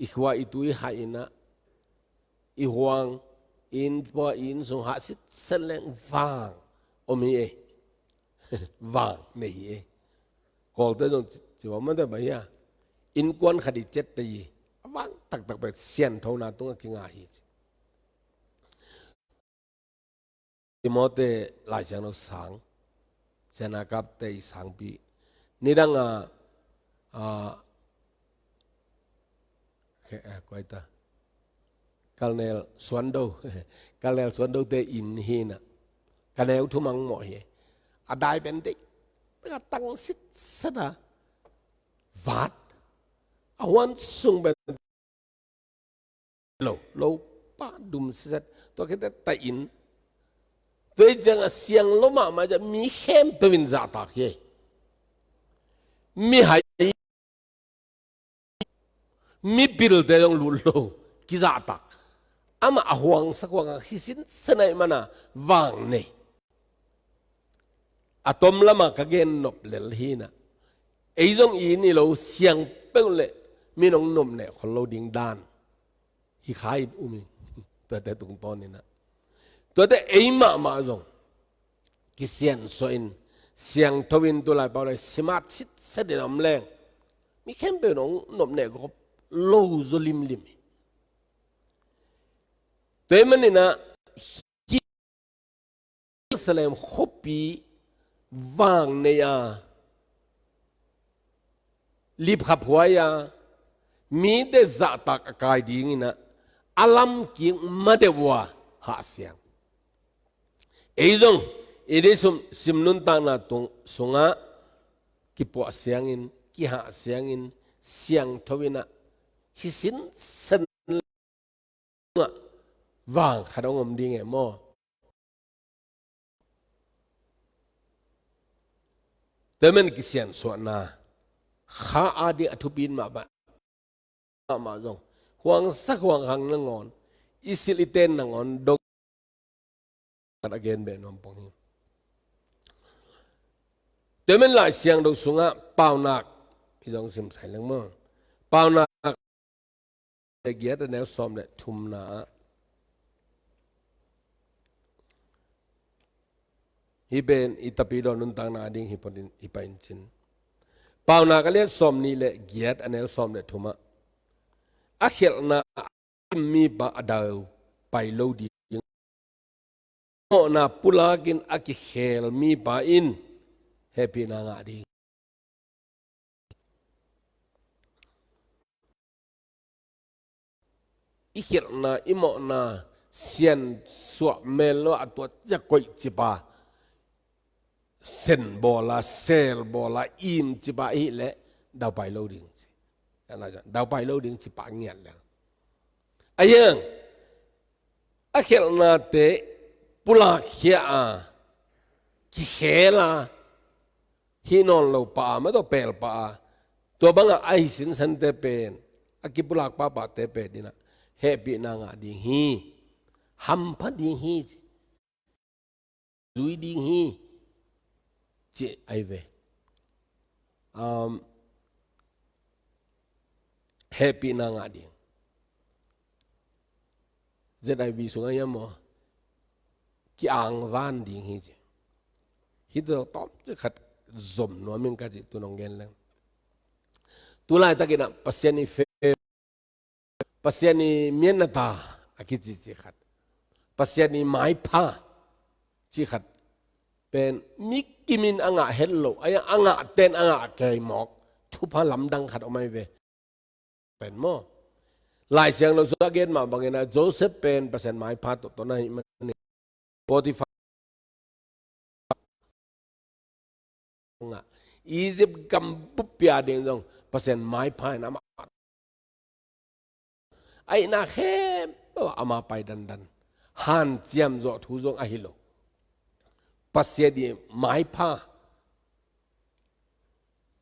i khua i tui hah in ah, i huang, i inn pua, i inn sung hah sitset leng vang om hi ei. Vang nei hi ei. Kawlte zong ci, ci bang mah teh bang hi a, innkuan khat i ciat teh hi, a vang taktak pen sianthona tungah kinga hi ci. Timothy Lai Siangtho sang, Sian a Kapte i sangpi. Nidang a, a, khe, a, koi ta. Colonel Suando, Colonel Suando te inn hi in ah, ka neu thumang mawh hi. A dai pen deih bek a tang sitset a, vat, a huan sung pen lo, lo pah dum sitset, tua khit teh tai inn. Tua ciang a siang lo mahmah ciang mi khempeuh in zahtak hi. Mihai, mipilte zong lut lo, kizahtak. Amah a huangsak huang a hi sinsen ahih manin ah vang nei. A tom lamah ka gen nop lel hi in ah, ei zong i inn i lo siang peuh leh min hong nopneh khol lo ding dan hi kha in um ing. Tuate tungtawn in ah, tuate ei mahmah zong kisiansuah in, siangtho in, tulai pau lai simat sitset in a om leng, mi khempeuh in hong nopneh gawp lo zaw limlim hi. Tua ahih manin ah Jerusalem khuapi vang nei a, lipkhaphuai a, mite zahtak a kai dingin ah, a lamkik ma deuh uh a hah siang. Ei zong i nisim nuntakna tung sungah kipuah siangin, kihah siangin, siangtho in ah, hi sinsen ah vang khat hong om ding e maw? Tua ahih manin kisiansuahna kha ading a thupi in mah bang, mahmah zong, huangsak huangkhak nangawn, i silh i ten nangawn dong khat a gen beh nuam pong hi. Tua man Lai Siangtho sungah Paunak i dong sim sai leng maw. Paunak le giat a neu sawm le thumna ah, hih pen i Tapidaw nuntakna ding hi pah in, hi pah in cin. Paunak a lian sawm nih le giat a neu sawm le thum ah, a khialhna a kim mipa a dau pai lo ding, mawhna pulakin a kikhel mipa in hehpihna ngah ding. I khialhna, i mawhna siansuah mel lo a, tua ciang koih cipa, sen bawla, sel bawla, im cipa i hih leh daupai lo ding ci. Daupai lo ding cipa ngiat leng. A hiang, a khialhnate pulakkhia a, kikhel a, hih nawn lo pah a, mah tawh pel pah a, tua bangah a hi sinsante pen, a kipulak pahpahte pen in ah hehpihna ngah ding hi, hampha ding hi, zui ding hi, ci ahi ve. Um, hehpihna ngah ding. Z I V sungah hiam maw, ki-angvan ding hi ci. Hih tawh tawmcik khat zom nuam ing ka cih tu nong gen leng. Tu laitakin ah Pasian i fe, Pasian i mianna ta a kici cih khat, Pasian i maipha cih khat pen mi kimin a ngah het lo, a, a ngah ten a ngah kei mawk thupha lamdang khat om ahi ve. Pen maw, Lai Siangtho sungah a gen mah bangin ah Joseph pen Pasian maipha tawh tawh na hi mah ni. Potiphar ngah, Egypt gam bup pia ding zong Pasian maipha in amah, a itna khempeuh ah ama pai dandan. Hanciam zawh thu zong ahi lo. Pasian i maipha.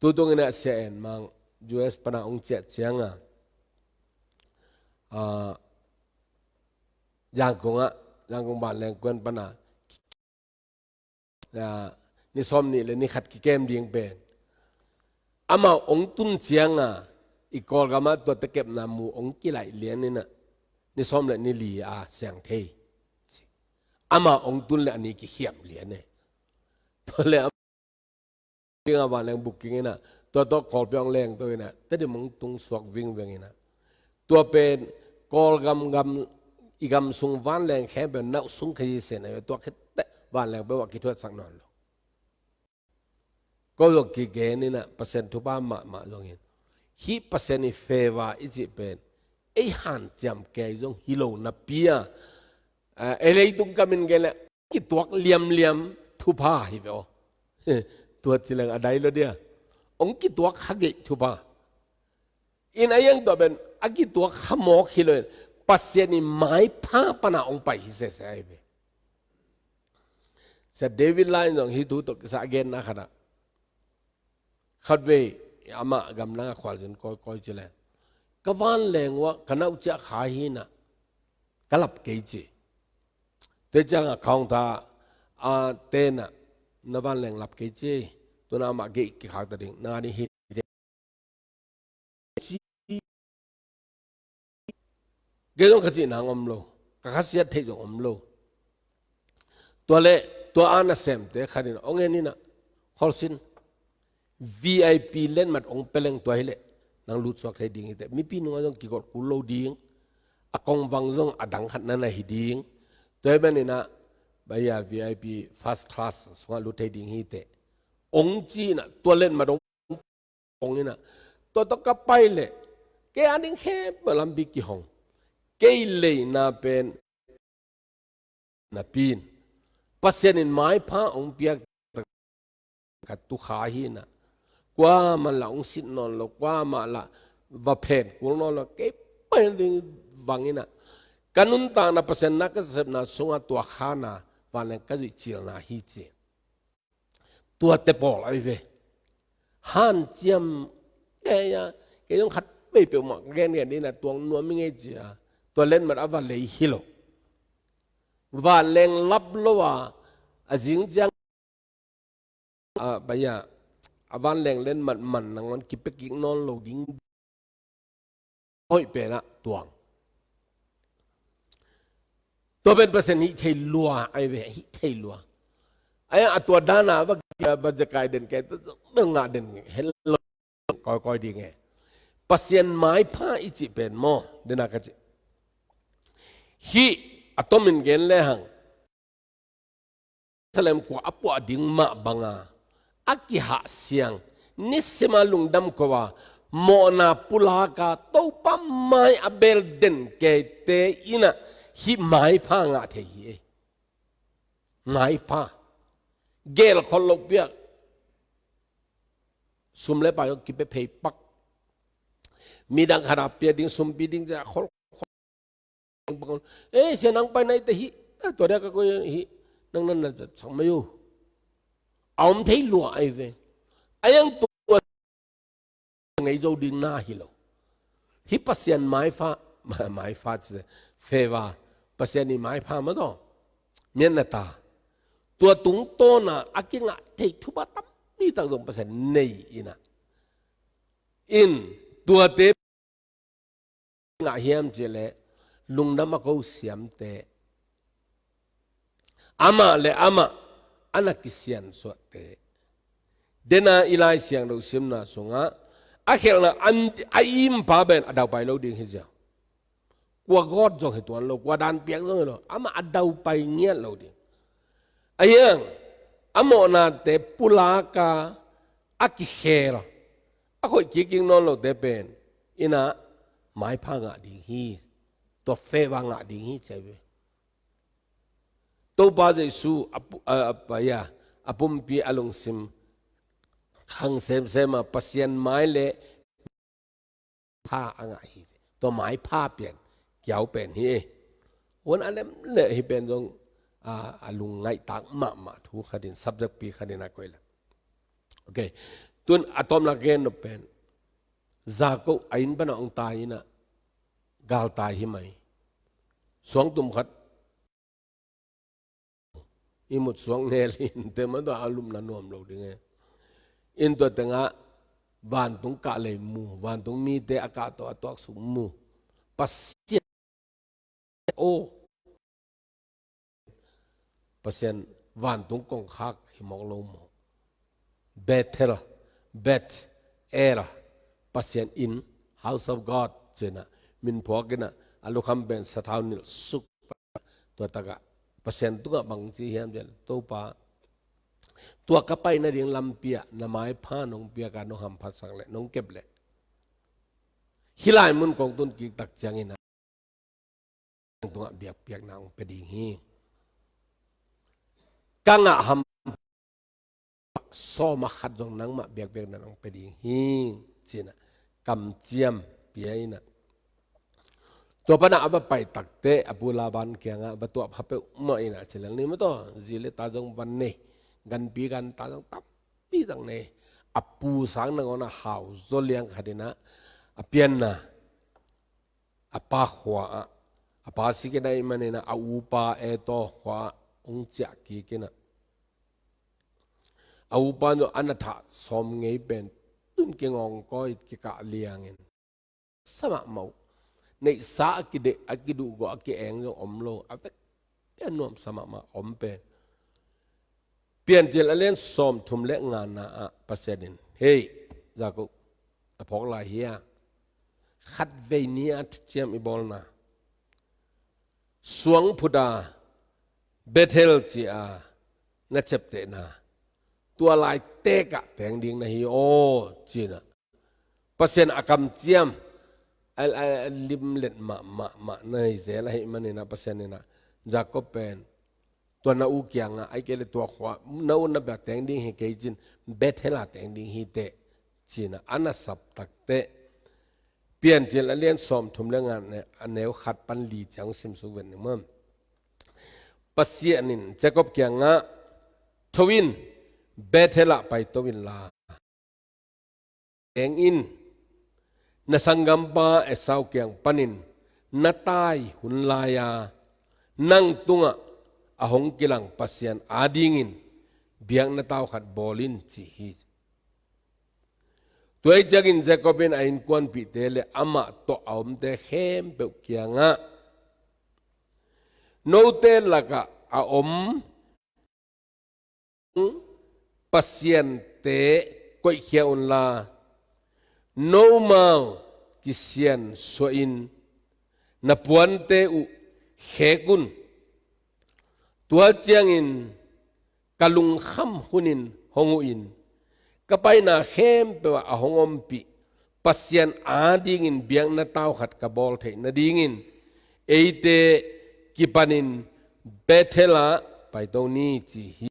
Tutung in ah Sia En Mang U S pana hong ciah ciangin, ah, Yangon ah, Yangon vanleng kuan pana, ah, ni sawm nih le ni khat kikem ding pen, amau hong tun ciangin i Kawlgam ah tua tekepna mu hong kilaih lian in ah, ni sawm le ni li a siang thei. Amau hong tun le a ni kikhiam lian e. Tua le ding a vanleng booking in ah, tua tawh Kawlpi hong leng to in ah, Tedim hong tung suak vingveng in ah. Tua pen Kawlgam, gam, i gam sung vanleng khempeuh nauh sung kha hi sen a, tua khit teh vanleng peuh ah kithuatsak nawn lo. Ko zong kigen in ah, Pasian thupha mahmah zong in. Hih Pasian i favor i cih pen, ei hanciam kei zong hi lo napi a, ah, ei leitung kamin gen leh kituak liamliam thupha hi ve aw. Tua ci leng a dai lo dia. Hong kituak kha geih thupha. In a hiang tua pen a kituak kha mawk hi lo in, Pasian i maipha pana hong pai hi sese ahi ve. Sia David Lai in zong hih thu tawh kisai a genna khat ah, khatvei amah gamdang a khualzin kawikawi ci leh, ka vanleng uh ah ka nauh ciah kha hi in ah, ka lap kei ci. Tua ciangin khawng ta a ten ah, na vanleng lap kei ci. Tu in ah amah geih kikhak ta ding, na ni hi. Kei zong ka cih nang om lo, ka khasiat theih zong om lo. Tua leh tua a nasemte khat in hong en in ah, Kholsin, V I P letmat hong pia leng tua hi leh nang lutsuak thei ding hi teh. Mipi nungah zong kigolh kul lo ding, a kongvang zong a dang khat na na hi ding. Tua hi manin ah, baih a V I P first class sungah lut thei ding hi teh, hong ci in ah, tua letmat hong hong in ah, tua tawh ka pai leh kei a ding khempeuh lampi kihong. Kei leina pen napi in, Pasian in maipha hong piak, ka tu kha hi in ah, kuamah lah hong sit nawn lo, kuamah lah va phen kul nawn lo, kei pai ding vang in ah, ka nuntakna, Pasian na ka sepna sungah tua kha na, vanleng ka zuih cilna hi ci. Tuate pawl ahi ve. Hanciam, kei a, kei zong khatvei peuhmah ka gengen ding in ah, tuang nuam ing ei ci a, tua letmat a va lei hi lo. Vanleng lap lo a, a zing ciang a, bai a, a vanleng len matman nangawn kipia kik nawn lo ding hoih penah tuang. Tua pen Pasian hih thei lua ai ve, hih thei lua. Ai a tua dana va, va zekai den ke, ngah den hel lo kawikawi ding e. Pasian maipha i cih pen maw, dena ka cih. Hih a tomin gen lehang Jerusalem khua a puah ding mah banga a kihahsiang, nisima lungdam ko a, mawhna pulaka Topa mai a bel den keite inah hih maipha ngah thei hi ei. Maipha. Gel khol lo piak. Sum le pai kipia phei pak. Midang khat a pia ding, sumpi ding, khol, khol. Ei, sia nang pai nai te hi. A, tua dia ka koi hi. Nang nan na sak mai uh. A om thei lua ai ve. A yang tua ngei zo ding na hi lo. Hih Pasian maipha, maipha ci se, favor, Pasian i maipha ma taw. Mian na ta. Tua tungtawna a kingah thei thuba tampi tak zong Pasian nei inah. In, tuate ngah hiam cih leh, lungdam a ko siamte. Amah le amah, a na kisiansuahte. Dena i Lai Siangtho simna sungah, a khelhna an, a impa pen a daupai lo ding hi ziau. Kua gawt zong hi tuan lo, kua dan piak zong hi lo, amah a daupai ngiat lo ding. A hiang, a mawhnate pulaka, a kikhel, a khoih kikik nawn lote pen, inah maipha ngah ding hi, tua favor ngah ding hi ci ai ve. Topa Jesu a pu-, a, a, a, ya, a pumpi a lungsim khang semsem a Pasian mai le pha a ngah hi. Tua maipha pian kiau pen hi e. Huan a lem le hi pen zong a, a lungngaihtak mahmah thu khatin, subject pi khatin a koih le. Ok. Tun a tawpna gen nop pen Jakob a inn pana hong tai inah galtai hi mai. Suangtum khat i mut suang nel in te ma tua a lupna nuam lo ding e. In tua tengah vantung kah lei mu, vantung mite a kah tawh a tuaksuk mu. Pasian, o, Pasian vantung kongkhak hi mawk lo maw? Bethel, Beth El, Pasian inn, House of God, cinah min phuak inah a lukham pen sathau nilh suk. Tua takah Pasian tungah bang ci hiam cih leh, Topa, tua ka pai nading lampi ah na maipha nong piak a, nong hamphatsak leh, nong kep leh, hih lai mun kong tun kik tak ciangin ah tungah biakpiakna hong pia ding hi. Ka ngah ham sawm ah khat zong nangmah biakpiakna hong pia ding hi, cinah kamciam pia inah. Tua panah a va pai takteh a pu Laban kiangah va tuah pha peuhmah inah ci lel ni maw taw, zi le ta zong van nei, ganpi ganta zong tampi tak nei. A pu sang nangawn a hau zaw liang khat inah a pianna a pa khua ah, a pa sik inah ahih manin ah a upa Esau khua ah hong ciah kik inah. A upa zong a na thah sawm ngei pen tun kingawngkawi kikah liangin sa mahmah uh. Neihsa a kideh, a kiduhgawh, a ki-eng zong om lo, a vek a nuamsa mahmah om pen. Piancil a lian sawmthum le ngana ah Pasian in, hei, Jakob, a phawk lai hi a, khatvei ni a thuciam i bawlna, suang phut a Bethel ci a na ciaptehna, tua lai tekah teng ding na hi aw, cinah. Pasian a kamciam a, a, a limlet mah, mah, mah na hi zel ahih manin ah Pasian inah Jakob pen tua na u kiangah, ahih kei leh tua khua na u na bia teng ding hi kei cin, Bethel ah teng ding hi teh, cinah a na sap takteh. Piancil a lian sawmthum le nga, a neu khat pan li ciang simsuk vet ni maw. Pasian in Jakob kiangah, tho in, Bethel ah paito inla, eng in, na sanggampa Esau kiang panin na tai hun lai-a nang tungah a hong kilang Pasian adingin biakna tau khat bawl in ci hi. Tua ahih ciangin Jacob in a innkuanpihte le amah tawh a omte khempeuh kiangah, note lakah a om pasiante koihkhia unla, nomau kisiansuahin na puante uh khek un. Tua ciangin ka lungkham hunin hong uhin, ka paina khempeuh ah a hong ompih Pasian adingin biakna tau khat ka bawl theih nadingin eite kipanin Bethel ah paito ni ci hi.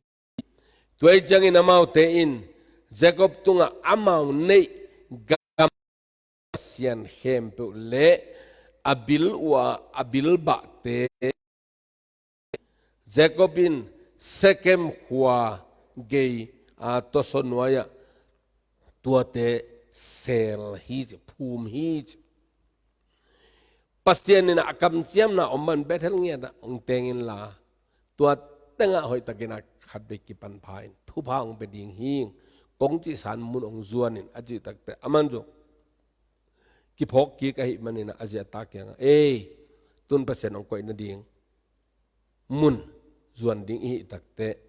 Tua ahih ciangin amaute in Jacob tungah amau neih gam pasian khempeuh le a bil uh a a bilbahte, Jacob in Shekhem khua gei a tawsaw nuai-ah tuate seel hi ci, phum hi ci. Pasian in a kamciamna om man Bethel ngiat ah hong teng inla, tua tengah hoihtakin a khatvei kipan pha in thupha hong pia ding hi. Kong cihsan mun hong zuan in a cih takteh, aman zong kiphawk kik ahih manin a zi a ta kiangah, ei, tun Pasian hong koih nading mun zuan ding i hih takteh,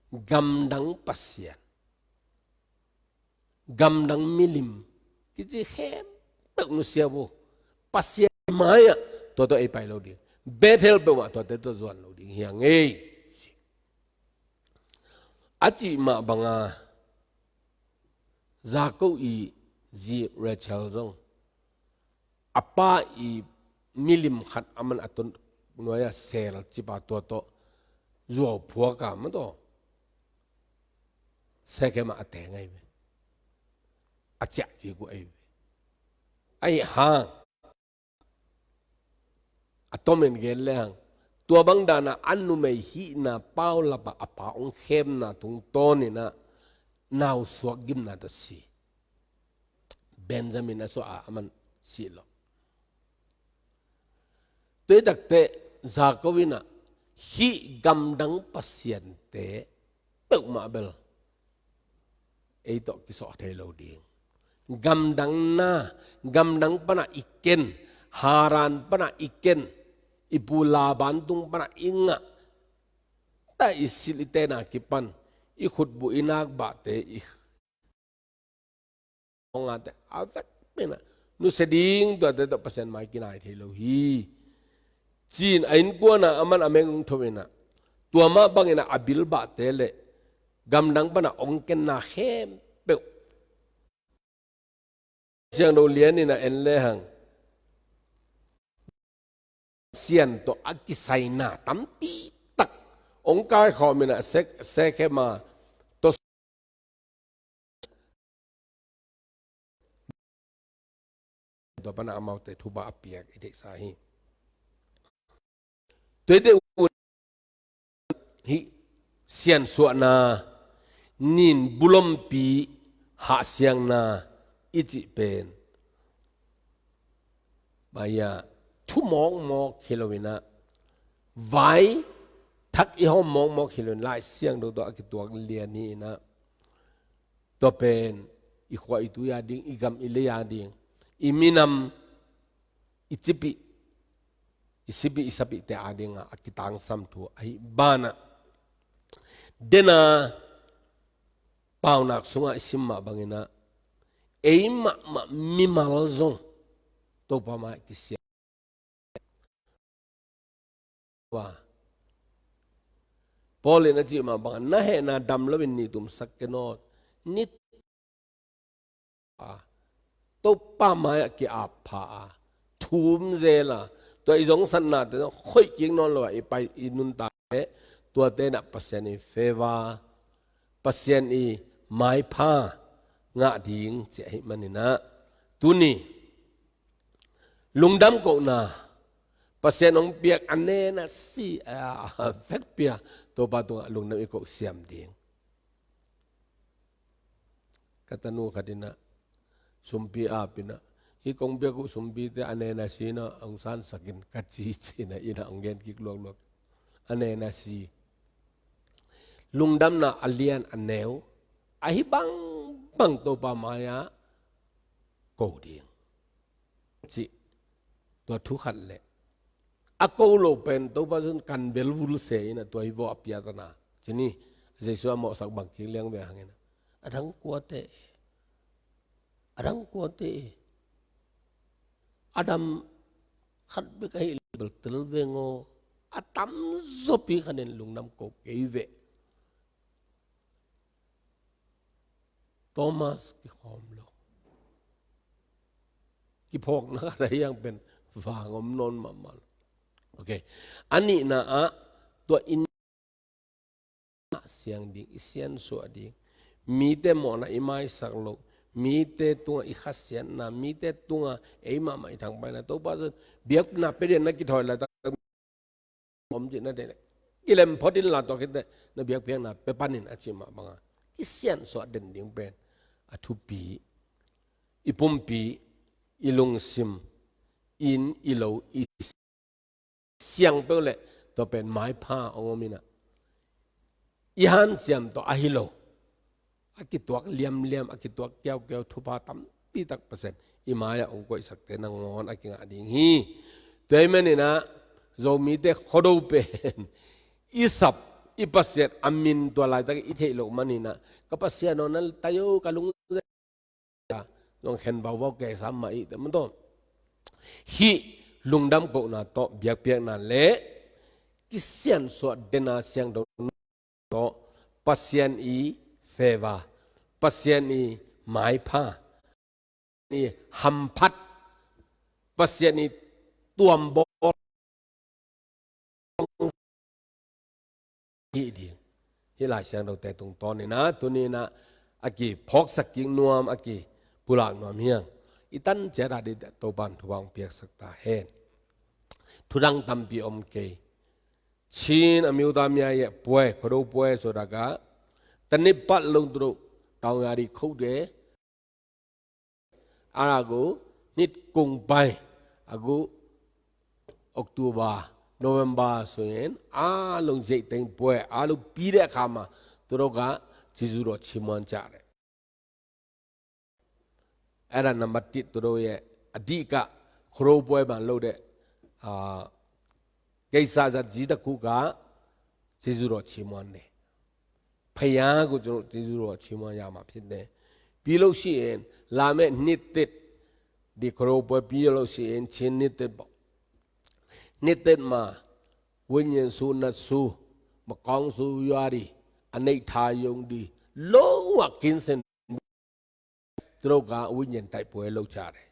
gamdang pasian, gamdang milim kici khempeuh nusia uh Pasian mai-ah tua tawh ei pai lo ding, Bethel peuhmah tuate tawh zuan lo ding hi hang ei. A cih mah banga Jacob i zi Rachel zong a pa i milim khat aman a tun nuai-ah seel cipa tua tawh zuau phuak a, ma tawh Shekhem ah a teng ahi ve. A ciah kik uh ahi ve. Ahi hang a tomin gen le hang, tua bang danah a numei hihna paulap ah a pa hong khemna tungtawnin ah nausuak gimna tawh si. Benjamin a suah a aman si lo. Tua ahih takteh Jacob in ah hih gamdang pasiante peuhmah bel ei tawh kisawh thei lo ding. Gamdang na, gamdang panah i ken, Haran panah i ken, i pu Laban tung panah i ngah, ta i silh i tena kipan i khutbuh i nakbahte i hong ate a vek penah nusia ding, tuate tawh Pasian mai kinai thei lo hi. Ci-in a innkuan ah aman a meng hong tho in ah, tua mah bangin ah a bilbahte le gamdang panah hong kenna khempeuh Siangtho Lian in ah en le hang, sian tawh a kisaina tampi tak hong kaikhawm in ah Sek-, Shekhem a tawh tua panah amaute thupha a piak i theihsa hi. Tuate uh hih siansuahna, nin bulompi hahsiangna i cih pen baya thu mawkmawk hi lo in ah, vai thak i hawm mawkmawk hi lo in, Lai Siangtho tawh a kituak lian hi in ah, tua pen i khua i tui a ding, i gam i lei a ding, i minam i cipih, i sipih i sapihte a dingah a kitangsam thu ahih banah, dena paunak sungah i sim mah bangin ah ei mahmah mimal zong Topa mai-ah kisia. Paul in a cih mah bangah na hehna dam loin ni tumsak ken aw, ni a Topa mai-ah ki-ap pha a, thum zel a, tua i zongsatnate zong khoih kik nawn lo a i pai i nunta leh, tuate in ah Pasian i favor, Pasian i maipha ngah ding ci ahih manin ah, tuni lungdam kohna, Pasian hong piak a nena si a vekpi-a Topa tungah lungdam i koh siam ding. Ka tanu khat in ah sumpi ap in ah, hih kong piak uh sumpite a nena si in ah hong sansak in ka ci ci in ah, in ah hong gen kik luakluak. a nen a si, lungdamna a lian a neu, ahi bangbang Topa mai-ah ko ding cih, tua thu khat le a ko lo pen Topa Jesu in kan velvul se in a tua hi vawh a piatana ci ni. Jesu a mawhsak bang kik liang ve hangin a dang kuate, a dang kuate, Adam khat bek ahi lel tel veng aw, a tamzaw pi khanin lungdam ko kei ve. Thomas kikhawm lo. Kiphawkna khat ahi ang pen vang om nawn mahmah lo. Ok. A nihna ah tua in siang ding, i siansuah ding. Mite mawhna i maisak lo. Mite tungah i khasiatna, mite tungah ei mahmah i thangpaihna. Topa Jesu biakna pia den na kithawi laitak om cih na deih leh, kilem phot in la, tua khit teh na biakpiakna pia panin a cih mah banga i siansuah den ding pen a thupi. I pumpi, i lungsim, inn, i lo, i siang peuh leh tua pen maipha hong om in ah, i hanciam tawh ahi lo a kituak liamliam, a kituak kiaukiau thupha tampi tak Pasian i mai-ah hong koihsakte nangawn a kingah ding hi. Tua ahih manin ah Zomite Khuado pen i sap, i Pasian a min tua laitak i theih loh manin ah, ka Pasian aw, na tai o, ka lung zong khen vauvau kei sam mah i te mun tawh. Hih lungdam kohna tawh biakpiakna le kisiansuah den a siangtho tawh Pasian i favor, Pasian i maipha, i hamphat, Pasian i tuambawl hi ding. Hih Lai Siangthote tungtawn in ah tuni in ah a kiphawksak kik nuam, a kipulak nuam hi hang. I tan ciat a ding Topa'n thupha hong piaksak ta hen. Thudang tampi om kei. Chin a miuta mia ye puai, Khuado puai so daga. Tanip pat long tu do, tau ya di khou de. A gu nit kung pai, a gu October, November so yen, a long zei teng puai, a long pi de kha ma, tu do ga, Jesu do chimuan cha de. Era number tit tu do ye, a di ka, Khuado puai ban lo de, a, keisa zat zi ta ku ka, Jesu do chimuan de. ဘုရားကို ကျွန်တော် ကျေးဇူးတော်ချီးမွမ်းရမှာ ဖြစ်တယ်။ ပြီးလို့ရှိရင် လာမယ့်နှစ်သစ် ဒီ ခရစ်ပွဲ ပြီးလို့ရှိရင် ချင်းနှစ်သစ်ပေါ့။ နှစ်သစ်မှာ ဝိညာဉ်ဆိုး နတ်ဆိုး မကောင်းဆိုးဝါးတွေ အနိဋ္ဌာရုံတွေ လုံးဝ ကင်းစင် သူတို့က ဝိညာဉ်တိုက်ပွဲ လုပ်ကြတယ်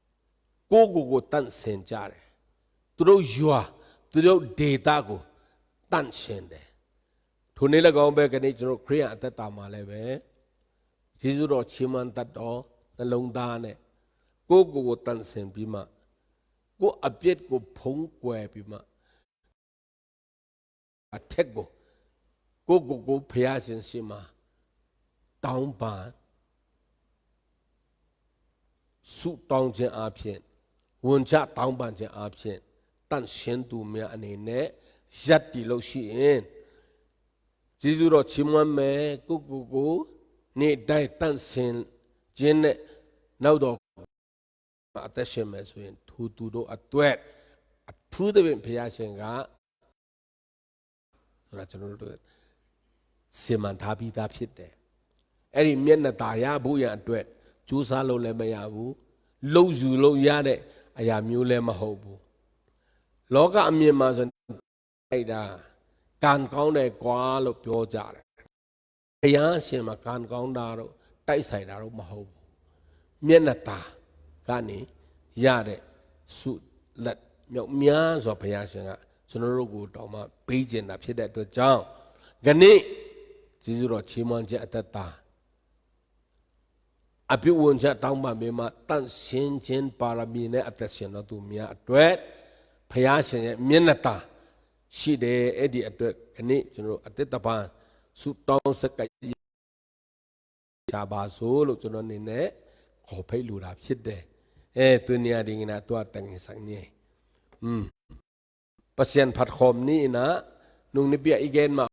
။ ကိုယ့်ကိုယ်ကို သန့်စင်ကြတယ်။ သူတို့ရွာ သူတို့ဒေသကို သန့်စင်တယ်။ ထိုနည်းလည်းကောင်းပဲ ကနေ့ ကျွန်တော် ခရစ်ယာန် အသက်တာမှာလည်းပဲ ကျေးဇူးတော် ချီးမွမ်းတတ်သော နှလုံးသားနဲ့ ကိုယ့်ကိုယ်ကို သန့်စင်ပြီးမှ ကိုယ့်အပြစ်ကို ဖုံးကွယ်ပြီးမှ အထက်ကို ကိုယ့်ကိုယ်ကို ဘုရားရှင်ရှေ့မှာ တောင်းပန် ဆုတောင်းခြင်းအားဖြင့် ဝန်ချတောင်းပန်ခြင်းအားဖြင့် သန့်ရှင်းသူများအနေနဲ့ ရပ်တည်လို့ရှိရင် ကျေးဇူးတော်ချီးမွမ်းမယ်။ ကိုယ့်ကိုယ်ကို နေ့တိုင်းသန့်ရှင်းခြင်းနဲ့ နောက်တော် အသက်ရှင်မယ်ဆိုရင် ထိုသူတို့အတွက် အထူးသဖြင့် ဘုရားရှင်က ဆိုတာ ကျွန်တော်တို့ စီမံထားပြီးသားဖြစ်တယ်။ အဲ့ဒီမျက်နှာသာရဖို့ရန်အတွက် ကြိုးစားလို့လည်းမရဘူး။ လုပ်ယူလို့ရတဲ့အရာမျိုးလည်းမဟုတ်ဘူး။ လောကအမြင်မှာဆိုရင် လိုက်တာ ကံကောင်းတယ်ကွာလို့ ပြောကြတယ်။ ဘုရားရှင်မှာ ကံကောင်းတာတို့ တိုက်ဆိုင်တာတို့ မဟုတ်ဘူး။ မျက်နှာသာကနေရတဲ့ ဆုလက်မြောက်များစွာ ဘုရားရှင်က ကျွန်တော်တို့ကို တောင်းပန်ပေးခြင်းသာ ဖြစ်တဲ့အတွက်ကြောင့် ကနေ့ ကျေးဇူးတော်ချီးမွမ်းခြင်း အသက်တာ အပြစ်ဝန်ချတောင်းပန်ပြီးမှ သန့်ရှင်းခြင်းပါရမီနဲ့ အသက်ရှင်တော်သူများအတွက် ဘုရားရှင်ရဲ့ မျက်နှာသာရှိတယ်။ အဲ့ဒီအတွက် ကနေ့ ကျွန်တော်တို့ အသစ်တစ်ဖန် ဆုတောင်းဆက်ကပ်ကြပါစို့လို့ ကျွန်တော်အနေနဲ့ ခေါ်ဖိတ်လိုတာဖြစ်တယ်။ အဲ၊ သူနေရာဒီငနာ သူအတငယ်ဆိုင်နေ။ อืม Pasian phatkhawm ni in ah, Nung nipi ah i gen mah